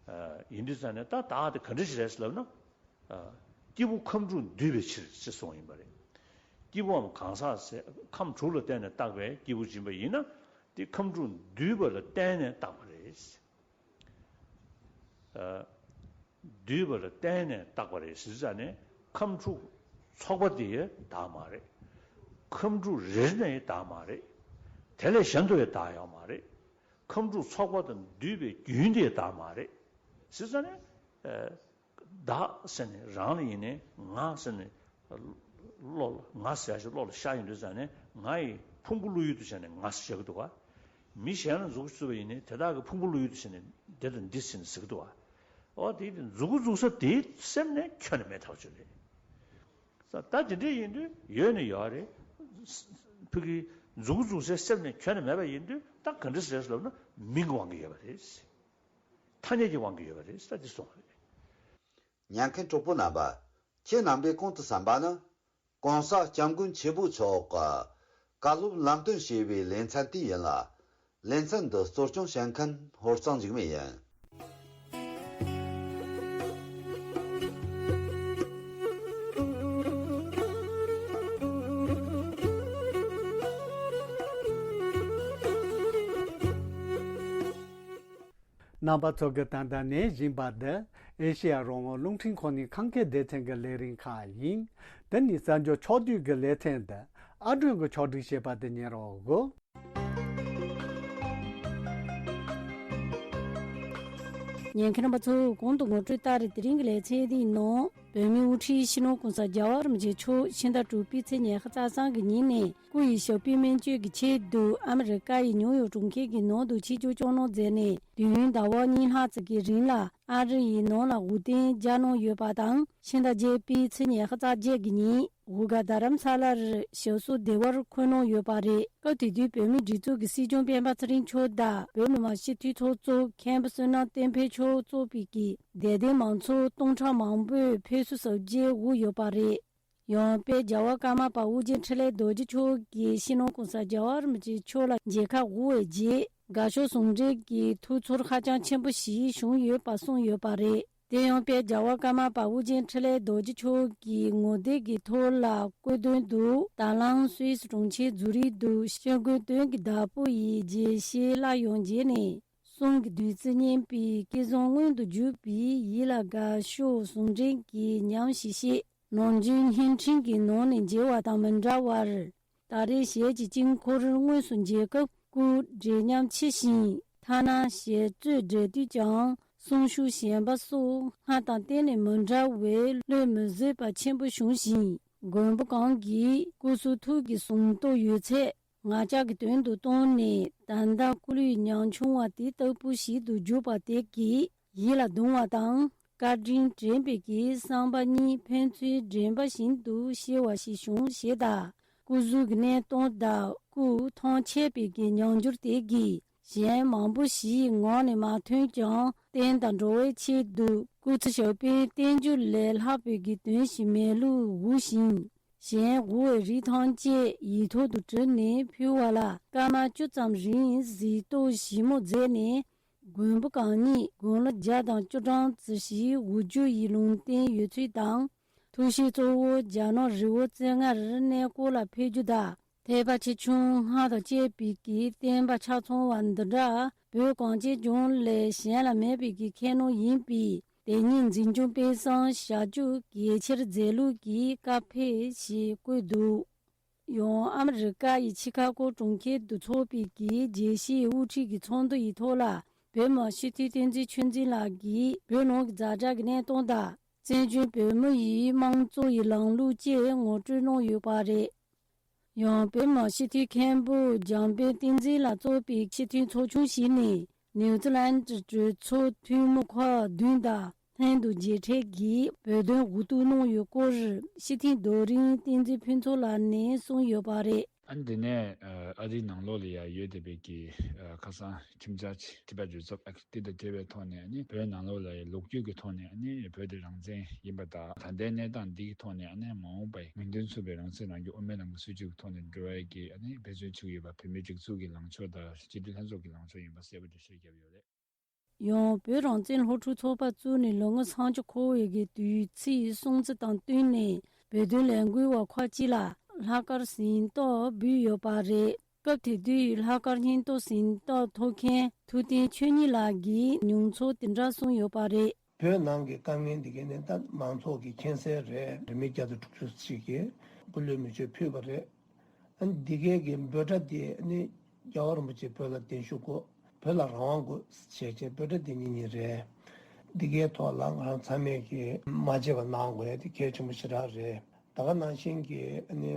ཨ། ཡིན་དུས་ཙང་ནས་ད་བདག་དེ་ག་འདྲ་ཞིག་རེད་ཟེར་ལབ་ན། ཨ། སྐྱེས་བུ་ཁམས་དྲུག་འདུས་པའི་ཕྱིར་ཞེས་གསུངས་ཡིན་པ་རེད། སྐྱེས་བུའམ་གང་ཟག་ཟེར་ཁམས་དྲུག་ལ་བརྟེན་ནས་བཏགས་པའི་སྐྱེས་བུ་ཡིན་པ་ཡིན་ན། དེ་ཁམས་དྲུག་འདུས་པ་ལ་བརྟེན་ནས་བཏགས་པ་རེད། ཨ། འདུས་པ་ལ་བརྟེན་ནས་བཏགས་པ་རེད་ཟེར་ཙང་ནས་ཁམས་དྲུག་ཚོགས་པ་དེ་ཡང་བདག་མ་རེད། ཁམས་དྲུག་རེ་རེ་ནས་ཡང་བདག་མ་རེད། དེ་ལས་གཞན་དུ་ཡང་བདག་ཡོད་མ་རེད། ཁམས་དྲུག་ཚོགས་པ་དང་འདུས་པའི་རྒྱུན་དེ་ཡང་བདག་མ་རེད། ཟེར་ཙང་ནས། ཨ། བདག་ཟེར་ནས་རང་ལ་ཡིན་ནའི་ང་ཟེར་ནས་བློ་ལ་ང་ཟེར་ཞིག་བློ་ལ་ཤར་ཡོང་དུས་ཙང་ནས་ང་ཡི་ཕུང་པོ་བློ་ཡུལ་དུ་བྱས་ནས་ང་ཟེར་བཞག་གི་འདུག་ག། མི་གཞན་ལ་མཛུབ་གུ་བཙུགས་པ་ཡིན་ནའི་དེ་དག་གི་ཕུང་པོ་བློ་ཡུལ་དུ་བྱས་ནས་འདི་དང་འདི་ཟེར་ནས་ཟེར་གི་འདུག་ག། འོ་དེ་མཛུབ་གུ་བཙུགས་ས་དེའི་སེམས་ནས་ཁྱོན་ནས་མེད་ཐག་ཆོད་རེད། ད་དེ་འདྲ་ཡིན་དུས་ཡོད་ནི་ཡོད་རེད། ཕ་གི་མཛུབ་གུ་བཙུགས་སའི་སེམས་ནས་ཁྱོན་ནས་མེད་པ་ཡིན་དུས་ད་ག་འདྲ་ཟེར་ལབ་ན་མིང་གི་དབང་གིས་ཡོད་པ་རེད། ཐ་སྙད་ཀྱི་དབང་གིས་ཡོད་པ་རེད་ཟེར་ད་འདི་གསུངས་པ་རེད། ཉན་མཁན་གྲོགས་པོ་རྣམ་པ། ཁྱེད་རྣམ་པས་གོང་དུ་གསན་པ་ནི། ྋགོང་ས་ྋསྐྱབས་མགོན་ཆེན་པོ་མཆོག་གི་བཀའ་སློབ་ལམ་སྟོན་ཞེས་པའི་ལེ་ཚན་དེ་ཡིན་ལ། ལེ་ཚན་འདི་གཙོ་སྐྱོང་བྱེད་མཁན་ཧོར་གཙང་འཇིགས་མེད་ཡིན། རྣམ་པ་ཚོ་གིས་ད་ལྟ་ཉན་བཞིན་པ་འདི་ཨེ་ཤེ་ཡ་རང་དབང་རླུང་འཕྲིན་ཁང་ནས་ཁམས་སྐད་སྡེ་ཚན་གྱི་ལས་རིམ་ཁག་ཡིན། འདི་ནི་གསར་འགྱུར་ཕྱོགས་བསྡུས་ཀྱི་ལེ་ཚན་འདི་ཨ་སྒྲོན་གྱིས་ཕྱོགས་སྒྲིག་བྱས་པ་དེ་ཉན་རོགས་གོ། ཉན་མཁན་རྣམ་པ་ཚོ་གོང་དུ་ངོ་སྤྲོད་ལྟར་དེ་རིང་གི་ལེ་ཚན་འདིའི་ནང་། བོད་མིའི་དབུ་ཁྲིད་སྤྱི་ནོར་༸གོང་ས་༸རྒྱལ་བ་རིན་པོ་ཆེ་མཆོག་ཕྱི་ཟླ་དྲུག་པའི་ཚེས་ཉི་ཤུ་རྩ་གསུམ་གྱི་ཉིན་ནས་སྐུ་ཡི་ཞབས་པད་སྨན་བཅོས་ཀྱི་ཆེད་དུ་ཨ་མི་རི་ཀ་ཡི་ནིའུ་ཡོག་གྲོང་ཁྱེར་གྱི་ནང་དུ་ཆིབས་བསྒྱུར་བསྐྱངས་གནང་མཛད་ནས་དུས་ཡུན་ཟླ་བ་གཉིས་ལྷག་ཙམ་གྱི་རིང་ལ་ཨ་རི་ཡི་ནང་ལ་དབུ་གདན་འཇགས་གནང་ཡོད་པ་དང་། ཕྱི་ཟླ་བརྒྱད་པའི་ཚེས་ཉི་ཤུ་རྩ་བརྒྱད་ཀྱི་ཉིན་འུ་ག་རྡ་རམ་ས་ལར་ཞབས་སོར་བདེ་བར་འཁོད་གནང་ཡོད་པ་རེད། སྐབས་དེ་དུས་བོད་མིའི་སྒྲིག་འཛུགས་ཀྱི་སྲིད་སྐྱོང་སྤེན་པ་ཚེ་རིང་མཆོག་དང་བོད་མི་མང་སྤྱི་འཐུས་ཚོགས་གཙོ་མཁན་པོ་བསོད་ནམས་བསྟན་འཕེལ་མཆོག་གཙོས་པའི་གི་དད་ལྡན་མང་ཚོགས་སྟོང་ཕྲག་མང་པོས་ཕེབས་བསུ་གཟབ་རྒྱས་དབུས་ཡོད་པ་རེད། ཡང་དཔལ་རྒྱལ་བ་ཀརྨ་པ་ཨོ་རྒྱན་འཕྲིན་ལས་རྡོ་རྗེ་མཆོག་གིས་སྤྱི་ནོར་༸གོང་ས་༸རྒྱལ་བ་རིན་པོ་ཆེ་མཆོག་ལ་མཇལ་ཁ་དབུ་བའི་རྗེས་དགའ་ཕྱོགས་ཟུང་འབྲེལ་གྱི་ཐུགས་ཚོར་ཧ་ཅང་ཆེན་པོ་ཞིག་བྱུང་ཡོད་པ་གསུངས་ཡོད་པ་རེད། དེ་ཡང་དཔལ་རྒྱལ་བ་ཀརྨ་པ་ཨོ་རྒྱན་འཕྲིན་ལས་རྡོ་རྗེ་མཆོག་གིས་ངོ་དེབ་ཀྱི་ཐོག་ལ་བཀོད་དོན་དུ། ད་ལམ་སུད་སི་གྲོང་ཁྱེར་ཛུ་རིག་ཏུ་སྐྱབས་མགོན་དོན་གྱི་བདག་པོ་ཡི་རྒྱས་བཤད་སླར་ཡང་མཇལ་ནས། གསུང་གི་བདུད་རྩི་སྙན་པའི་སྐལ་བཟང་མངོན་དུ་གྱུར་པའི་ཡིད་ལ་དགའ་ཤོས་ཟུང་འབྲེལ་གྱི་ཉམས་ཤིག་ཤེས། ནམ་རྒྱུན་བརྙན་འཕྲིན་གྱི་ནང་ནས་མཇལ་བ་དང་མི་འདྲ་བར། ད་རེས་ཞལ་གྱི་དཀྱིལ་འཁོར་དངོས་སུ་མཇལ་སྐབས་སྐུ་འབྲེལ་ཉམས་ཆེ་ཞིང་། ཐ་ན་ཞལ་རྩོད་འགྲན་དུས་ཀྱང་གསུང་ཤུགས་ཞན་པ་སོགས་སྔར་དང་གཏན་ནས་མི་འདྲ་བའི་བློས་མི་བཟོད་པ་ཆེན་པོ་བྱུང་ཞིང་། མགོན་པོ་གང་གིས་སྐུ་གསུང་ཐུགས་ཀྱི་གཟེངས་རྟོག་ཡོད་ཚད་ང་ཅག་གི་དོན་དུ་བཏང་ནས། ད་ལྟ་སྐུ་ལུས་ཉམ་ཆུང་བ་དེ་ལྟ་བུ་ཞིག་ཏུ་གྱུར་པ་དེ་གིས་ཡིད་ལ་གདུང་བ་དང་། བཀའ་དྲིན་དྲན་པའི་གི་བསམ་པ་གཉིས་ཕན་ཚུན་འདྲེན་པ་བཞིན་དུ་སྐྱེ་བ་ཞིག་བྱུང་ཞེས་དང་། སྐུ་གཟུགས་ཀྱི་གནས་སྟངས་དང་སྐུ་མཐོང་ཆད་པའི་གི་ཉམས་འགྱུར་དེ་གིས་གཞན་མང་པོ་ཞིག་ངག་ནས་མ་ཐོན་ཀྱང་། བསྟན་དང་འགྲོ་བའི་ཆེད་དུ་སྐུ་ཚེ་ཞབས་པད་བརྟན་འགྱུར་ལས་ལྷག་པའི་གི་དོན་ཞིག་མེད་ལུགས་དགོངས་ཤིང་། གཞན་དགོས་པའི་རིགས་ཐམས་ཅད་ཡིག་ཐོག་ཏུ་བྲིས་ནས་ཕུལ་བ་ལ་སྐར་མ་བཅུ་ཙམ་རིང་གཟིགས་རྟོག་ཞིབ་མོ་མཛད་ནས། མགོན་པོ་གང་ཉིད་དགུང་ལོ་བརྒྱ་དང་བཅུ་གྲངས་ཙམ་ཞིག་འུད་བསྒྱུར་ཡི་ལུང་བསྟན་ཡོད་ཚུལ་དང་། ཐུགས་བཞེད་གཙོ་བོ་རྒྱ་ནག་རི་བོ་རྩེ་ལྔར་གནས་སྐོར་ལ་ཕེབས་རྒྱུ་དང་། ཐེག་པ་ཆེ་ཆུང་སྔགས་དང་བཅས་པའི་གི་བསྟན་པ་ཆ་ཚང་བ་འདི་འདྲ་བོད་གངས་ཅན་ལྗོངས་ལས་གཞན་ལ་མེད་པའི་གི་ཁྱད་ནོར་ཡིན་པས། དེ་ཉིད་འཛིན་སྐྱོང་སྤེལ་གསུམ་བྱ་རྒྱུ་གལ་ཆེར་མཛད་ལུགས་ཀྱི་བཀའ་ཕེབས་ཞེས་བཀོད་འདུག། ཡང་ཨ་མི་རི་ཀ་ཡི་ཆི་ཁ་གོ་གྲོང་ཁྱེར་དུ་འཚོགས་པའི་གི་རྒྱལ་སྤྱིའི་དབུ་ཁྲིད་ཀྱི་ཚོགས་འདུ་ཡི་ཐོག་ལ། བོད་མི་སྤྱི་འཐུས་བསྟན་འཛིན་ཆོས་འཛིན་ལགས་ཀྱིས་བོད་ནང་གི་ཛ་དྲག་གི་གནས་སྟངས་དང་། བཙན་བྱོལ་བོད་མི་ཡི་དམངས་གཙོ་ཡི་ལམ་ལུགས་བཅས་ངོ་སྤྲོད་གནང་ཡོད་པ་རེད། ཡང་བོད་མི་སྤྱི་འཐུས་མཁན་པོ་འཇམ་དཔལ་བསྟན་འཛིན་ལགས་གཙོས་པའི་སྤྱི་འཐུས་ཚོགས་ཆུང་ཞིག་ནས། ནིའུ་ཛི་ལན་གྱི་གྲོས་ཚོགས་འཐུས་མི་ཁག་བདུན་དང་ལྷན་དུ་མཇལ་འཕྲད་ཀྱིས་བོད་དོན་འུ་ཐུག་གནང་ཡོད་སྐོར་སྤྱི་འཐུས་རྡོ་རིང་བསྟན་འཛིན་ཕུན་ཚོགས་ལགས་ནས་གསུངས་ཡོད་པ་རེད། ཨ་ནི་དེ་ནས་ཨ་རིའི་ནང་ལོགས་ལ་ཡ་ཡོད་བསྡད་པའི་གི་ཁ་སང་ཁྲིམས་འཆར་ཅིག་Tibet Resolve Act དེ་དང་འབྲེལ་བའི་ཐོག་ནས། ཨ་ནི་བོད་ནང་ལོགས་ལ་ཡ་ལོ་རྒྱུས་ཀྱི་ཐོག་ནས་ཨ་ནི་བོད་དེ་རང་བཙན་ཡིན་པ་དང་། ད་ལྟའི་གནས་སྟངས་འདི་གི་ཐོག་ནས་ཨ་ནི་མ་འོངས་པའི་མིང་དོན་མཚུངས་པའི་རང་སྲིད་རང་སྐྱོང་དབུ་མའི་ལམ་གྱི་སྲིད་བྱུས་ཀྱི་ཐོག་ནས་འགྲོ་བའི་གི་ཨ་ནི་འབད་བརྩོན་བྱེད་ཀྱི་ཡོད་པ། བོད་མིའི་སྒྲིག་འཛུགས་ཀྱི་ལངས་ཕྱོགས་དང་སྤྱི་འཐུས་ལྷན་ཚོགས་ཀྱི་ལངས་ཕྱོགས་ཡིན་པ་གསལ་པོ་འགྲེལ་བཤད་བརྒྱབ་ཡོད་རེད། ཡང་བོད་རང་བཙན་སློབ་ཕྲུག་ཚོགས་པ་བཙུགས་ནས་ལོ་ངོ་སུམ་ཅུ་འཁོར་བའི་གི་དུས་ཚིགས་སྲུང་བརྩི་དང་བསྟུན་ནས། བོད་དོན་ལས་འགུལ་བ་ཁག་ཅིག་ལ་ལྷག་དཀར་གཟེངས་རྟགས་འབུལ་ཡོད་པ་རེད། སྐབས་དེ་དུས་ལྷག་དཀར་སྙིང་སྟོབས་གཟེངས་རྟགས་ཐོབ་མཁན་ཐུབ་བསྟན་ཆོས་ཉིད་ལགས་ཀྱིས་མྱོང་ཚོར་དེ་འདྲ་གསུངས་ཡོད་པ་རེད། བོད་ནང་གི་དཀའ་ངལ་འདི་གའི་ནི་ད་མང་ཚོགས་ཀྱིས་མཁྱེན་གསལ་རེད། རེ་མི་བརྒྱ་དང་དྲུག་ཅུ་ཞིག་གིས་སྐུ་ལུས་མེ་མཆོད་ཕུལ་བ་རེད། ཨ་ནི་འདི་གའི་གི་འབོད་སྒྲ་དེ་ནི་རྒྱལ་བ་རིན་པོ་ཆེ་བོད་ལ་གདན་ཞུ་དགོས། བོད་ལ་རང་དབང་དགོས་ཞེས་བྱས་འབོད་སྒྲ་དེ་གཉིས་གཉིས་རེད། འདི་གའི་ཐོག་ལ་ང་རང་ཚང་མས་ཀྱི་མ་བརྗེད་པ་གནང་དགོས་ཡ་དེ་གལ་ཆེན་པོ་ཞེ་དྲག་རེད། ད་ག་ནང་བཞིན་གྱི་ཨ་ནི་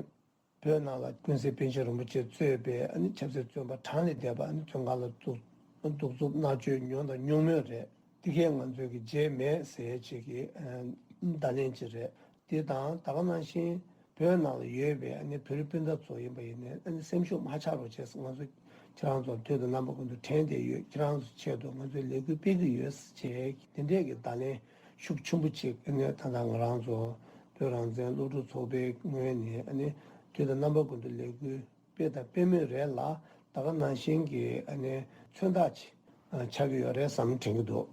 བོད་ནང་ལ་ཀུན་གཟིགས་པཎ་ཆེན་རིན་པོ་ཆེ་གཙོས་པའི་ཨ་ནི་ཆབ་སྲིད་བཙོན་པ་གྲངས་ལས་འདས་པ་ཨ་ནི་བཙོན་ཁང་ལ་བཙུགས། གདུག་རྩུབ་མནར་གཅོད་མྱོང་དང་མྱོང་མུས་རེད། དེ་གས་ང་ཚོས་ཀྱི་བརྗེད་མེད་ཟེར་ཅིག་གི་ཨ་བརྡ་ལན་ཅིག་རེད། དེ་དང་ད་ག་ནང་བཞིན་བོད་ནང་ལ་ཡོད་པའི་ཨ་ནི་བོད་རིགས་སྤུན་ཟླ་ཚོ་ཡིན་པ་ཡིན་ནའི་ཨ་ནི་སེམས་ཤུགས་མ་ཆག་རོགས་བྱས། ང་ཚོ་ཁྱེད་རང་ཚོ་དུས་དང་རྣམ་པ་ཀུན་ཏུ་དྲན་བསྡད་ཡོད། ཁྱེད་རང་ཚོ་ཆེད་དུ་ང་ཚོས་ལས་འགུལ་སྤེལ་གྱི་ཡོད་ཟེར་བྱས་དེ་འདྲས་ཀྱི་བརྡ་ལན་ཤུགས་ཆེན་པོ་ཅིག་ཨ་ནི་ད་ལྟ་ང་རང་ཚོ་བོད་རང་བཙན་སློབ་ཕྲུག་ཚོགས་པའི་ངོས་ནས་ཨ་ནི་དུས་དང་རྣམ་པ་ཀུན་ཏུ་ལས་འགུལ་སྤེལ་དང་སྤེལ་མུས་རེད་ལ། ད་ག་ནང་བཞིན་གྱི་ཨ་ནི་མཚོན་རྟགས་ཅིག་ཆགས་ཀྱི་ཡོད་རེད་བསམ་དྲན་གྱི་འདུག།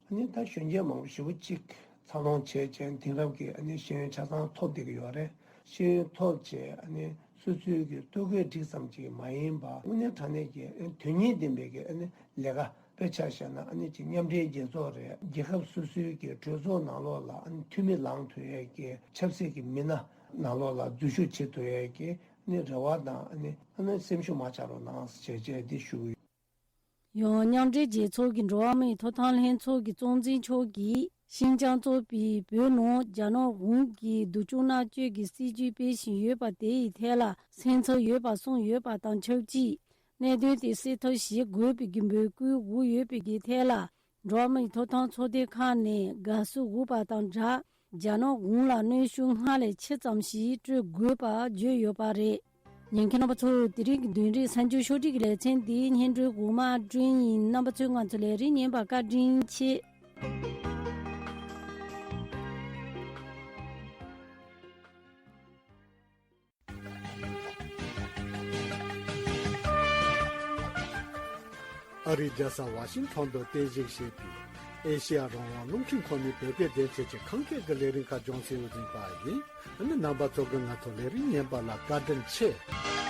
ཨ་ནི་ད་གཞོན་སྐྱེས་མང་པོ་ཞེ་པོ་ཅིག་འཚར་ལོངས་བྱས་བྱས་དེང་རབས་ཀྱི་ཨ་ནི་ཤེས་ཡོན་ཆ་ཚང་ཐོབ་བསྡད་ཀྱི་ཡོད་རེད། ཤེས་ཡོན་ཐོབ་བྱས་ཨ་ནི་སོ་སོའི་གི་ལྟོ་གོས་སྒྲིག་ཙམ་ཅིག་མ་ཡིན་པ་དངོས་གནས་དྲང་གནས་ཀྱི་ཨ་ནི་དོན་སྙིང་ལྡན་པའི་གི་ཨ་ནི་ལས་ཀ། དཔེ་ཆ་བཞག་ན་ཨ་ནི་ཅིག་མཉམ་འབྲེལ་རྒྱལ་ཚོགས་རེད། རྒྱལ་ཁབ་སོ་སོའི་གི་གྲོས་ཚོགས་ནང་ལོགས་ལ་ཨ་ནི་འཐུས་མི་ལངས་ཐུབ་ཡས་ཀྱི་ཆབ་སྲིད་ཀྱི་མི་སྣ་ནང་ལོགས་ལ་འཛུལ་ཞུགས་བྱེད་ཐུབ་ཡས་ཀྱི་ཨ་ནི་རེ་བ་དང་ཨ་ནི་ཨ་ནི་སེམས་ཤུགས་མ་ཆག་རོགས་གནང་ཞེས་བྱས་འདི་ཞུ་གི་ཡོད། ཡང་མཉམ་འབྲེལ་རྒྱལ་ཚོགས་ཀྱི་འགྲོ་བ་མིའི་ཐོབ་ཐང་ལྷན་ཚོགས་ཀྱི་གཙོ་འཛིན་མཆོག་གིས་ཤིན་ཅང་གཙོས་པའི་བོད་ནང་རྒྱ་ནག་གཞུང་གིས་སྡུག་སྦྱོང་མནར་གཅོད་ཀྱི་སྲིད་བྱུས་སྤེལ་བཞིན་ཡོད་པ་དེ་ཡི་ཐད་ལ་སེམས་འཚབ་ཡོད་པ་གསུངས་ཡོད་པ་དང་ཆབས་ཅིག་གནད་དོན་དེ་སེལ་ཐབས་བྱེད་དགོས་པའི་གི་འབོད་སྐུལ་འོས་ཡོད་པའི་གི་ཐད་ལ། འགྲོ་བ་མིའི་ཐོབ་ཐང་ཚོགས་སྡེ་ཁག་ནས་དགའ་བསུ་འོས་པ་དང་སྦྲགས། རྒྱ་ནག་གཞུང་ལ་གནོན་ཤུགས་སྔར་ལས་ཆེ་ཙམ་ཞིག་སྤྲོད་དགོས་པ་བརྗོད་ཡོད་པ་རེད། ཉན་མཁན་རྣམ་པ་ཚོ། དེ་རིང་གི་བདུན་རེའི་གསར་འགྱུར་ཕྱོགས་སྒྲིག་གི་ལེ་ཚན་འདི་སྙན་སྒྲོན་འོག་མ་བསྐྲུན་ཡིན། རྣམ་པ་ཚོས་ང་ཚོ་ལས་རིམ་ཉན་པར་བཀའ་དྲིན་ཆེ། ཨ་རིའི་རྒྱལ་ས་ཝ་ཤིང་ཊོན་དུ་རྟེན་གཞི་བྱས་པའི་ ཨེ་ཤེ་ཡ་རང་དབང་རླུང་འཕྲིན་ཁང་ནས་བོད་སྐད་སྡེ་ཚན་གྱི་ཁམས་སྐད་ཀྱི་ལས་རིམ་ཁག་སྦྱོང་སའི་འོས་འཛིན་པ་ཡིན། ཨ་ནི་རྣམ་པ་ཚོ་གིས་ང་ཚོ་ལས་རིམ་ཉན་པ་ལ་བཀའ་དྲིན་ཆེ།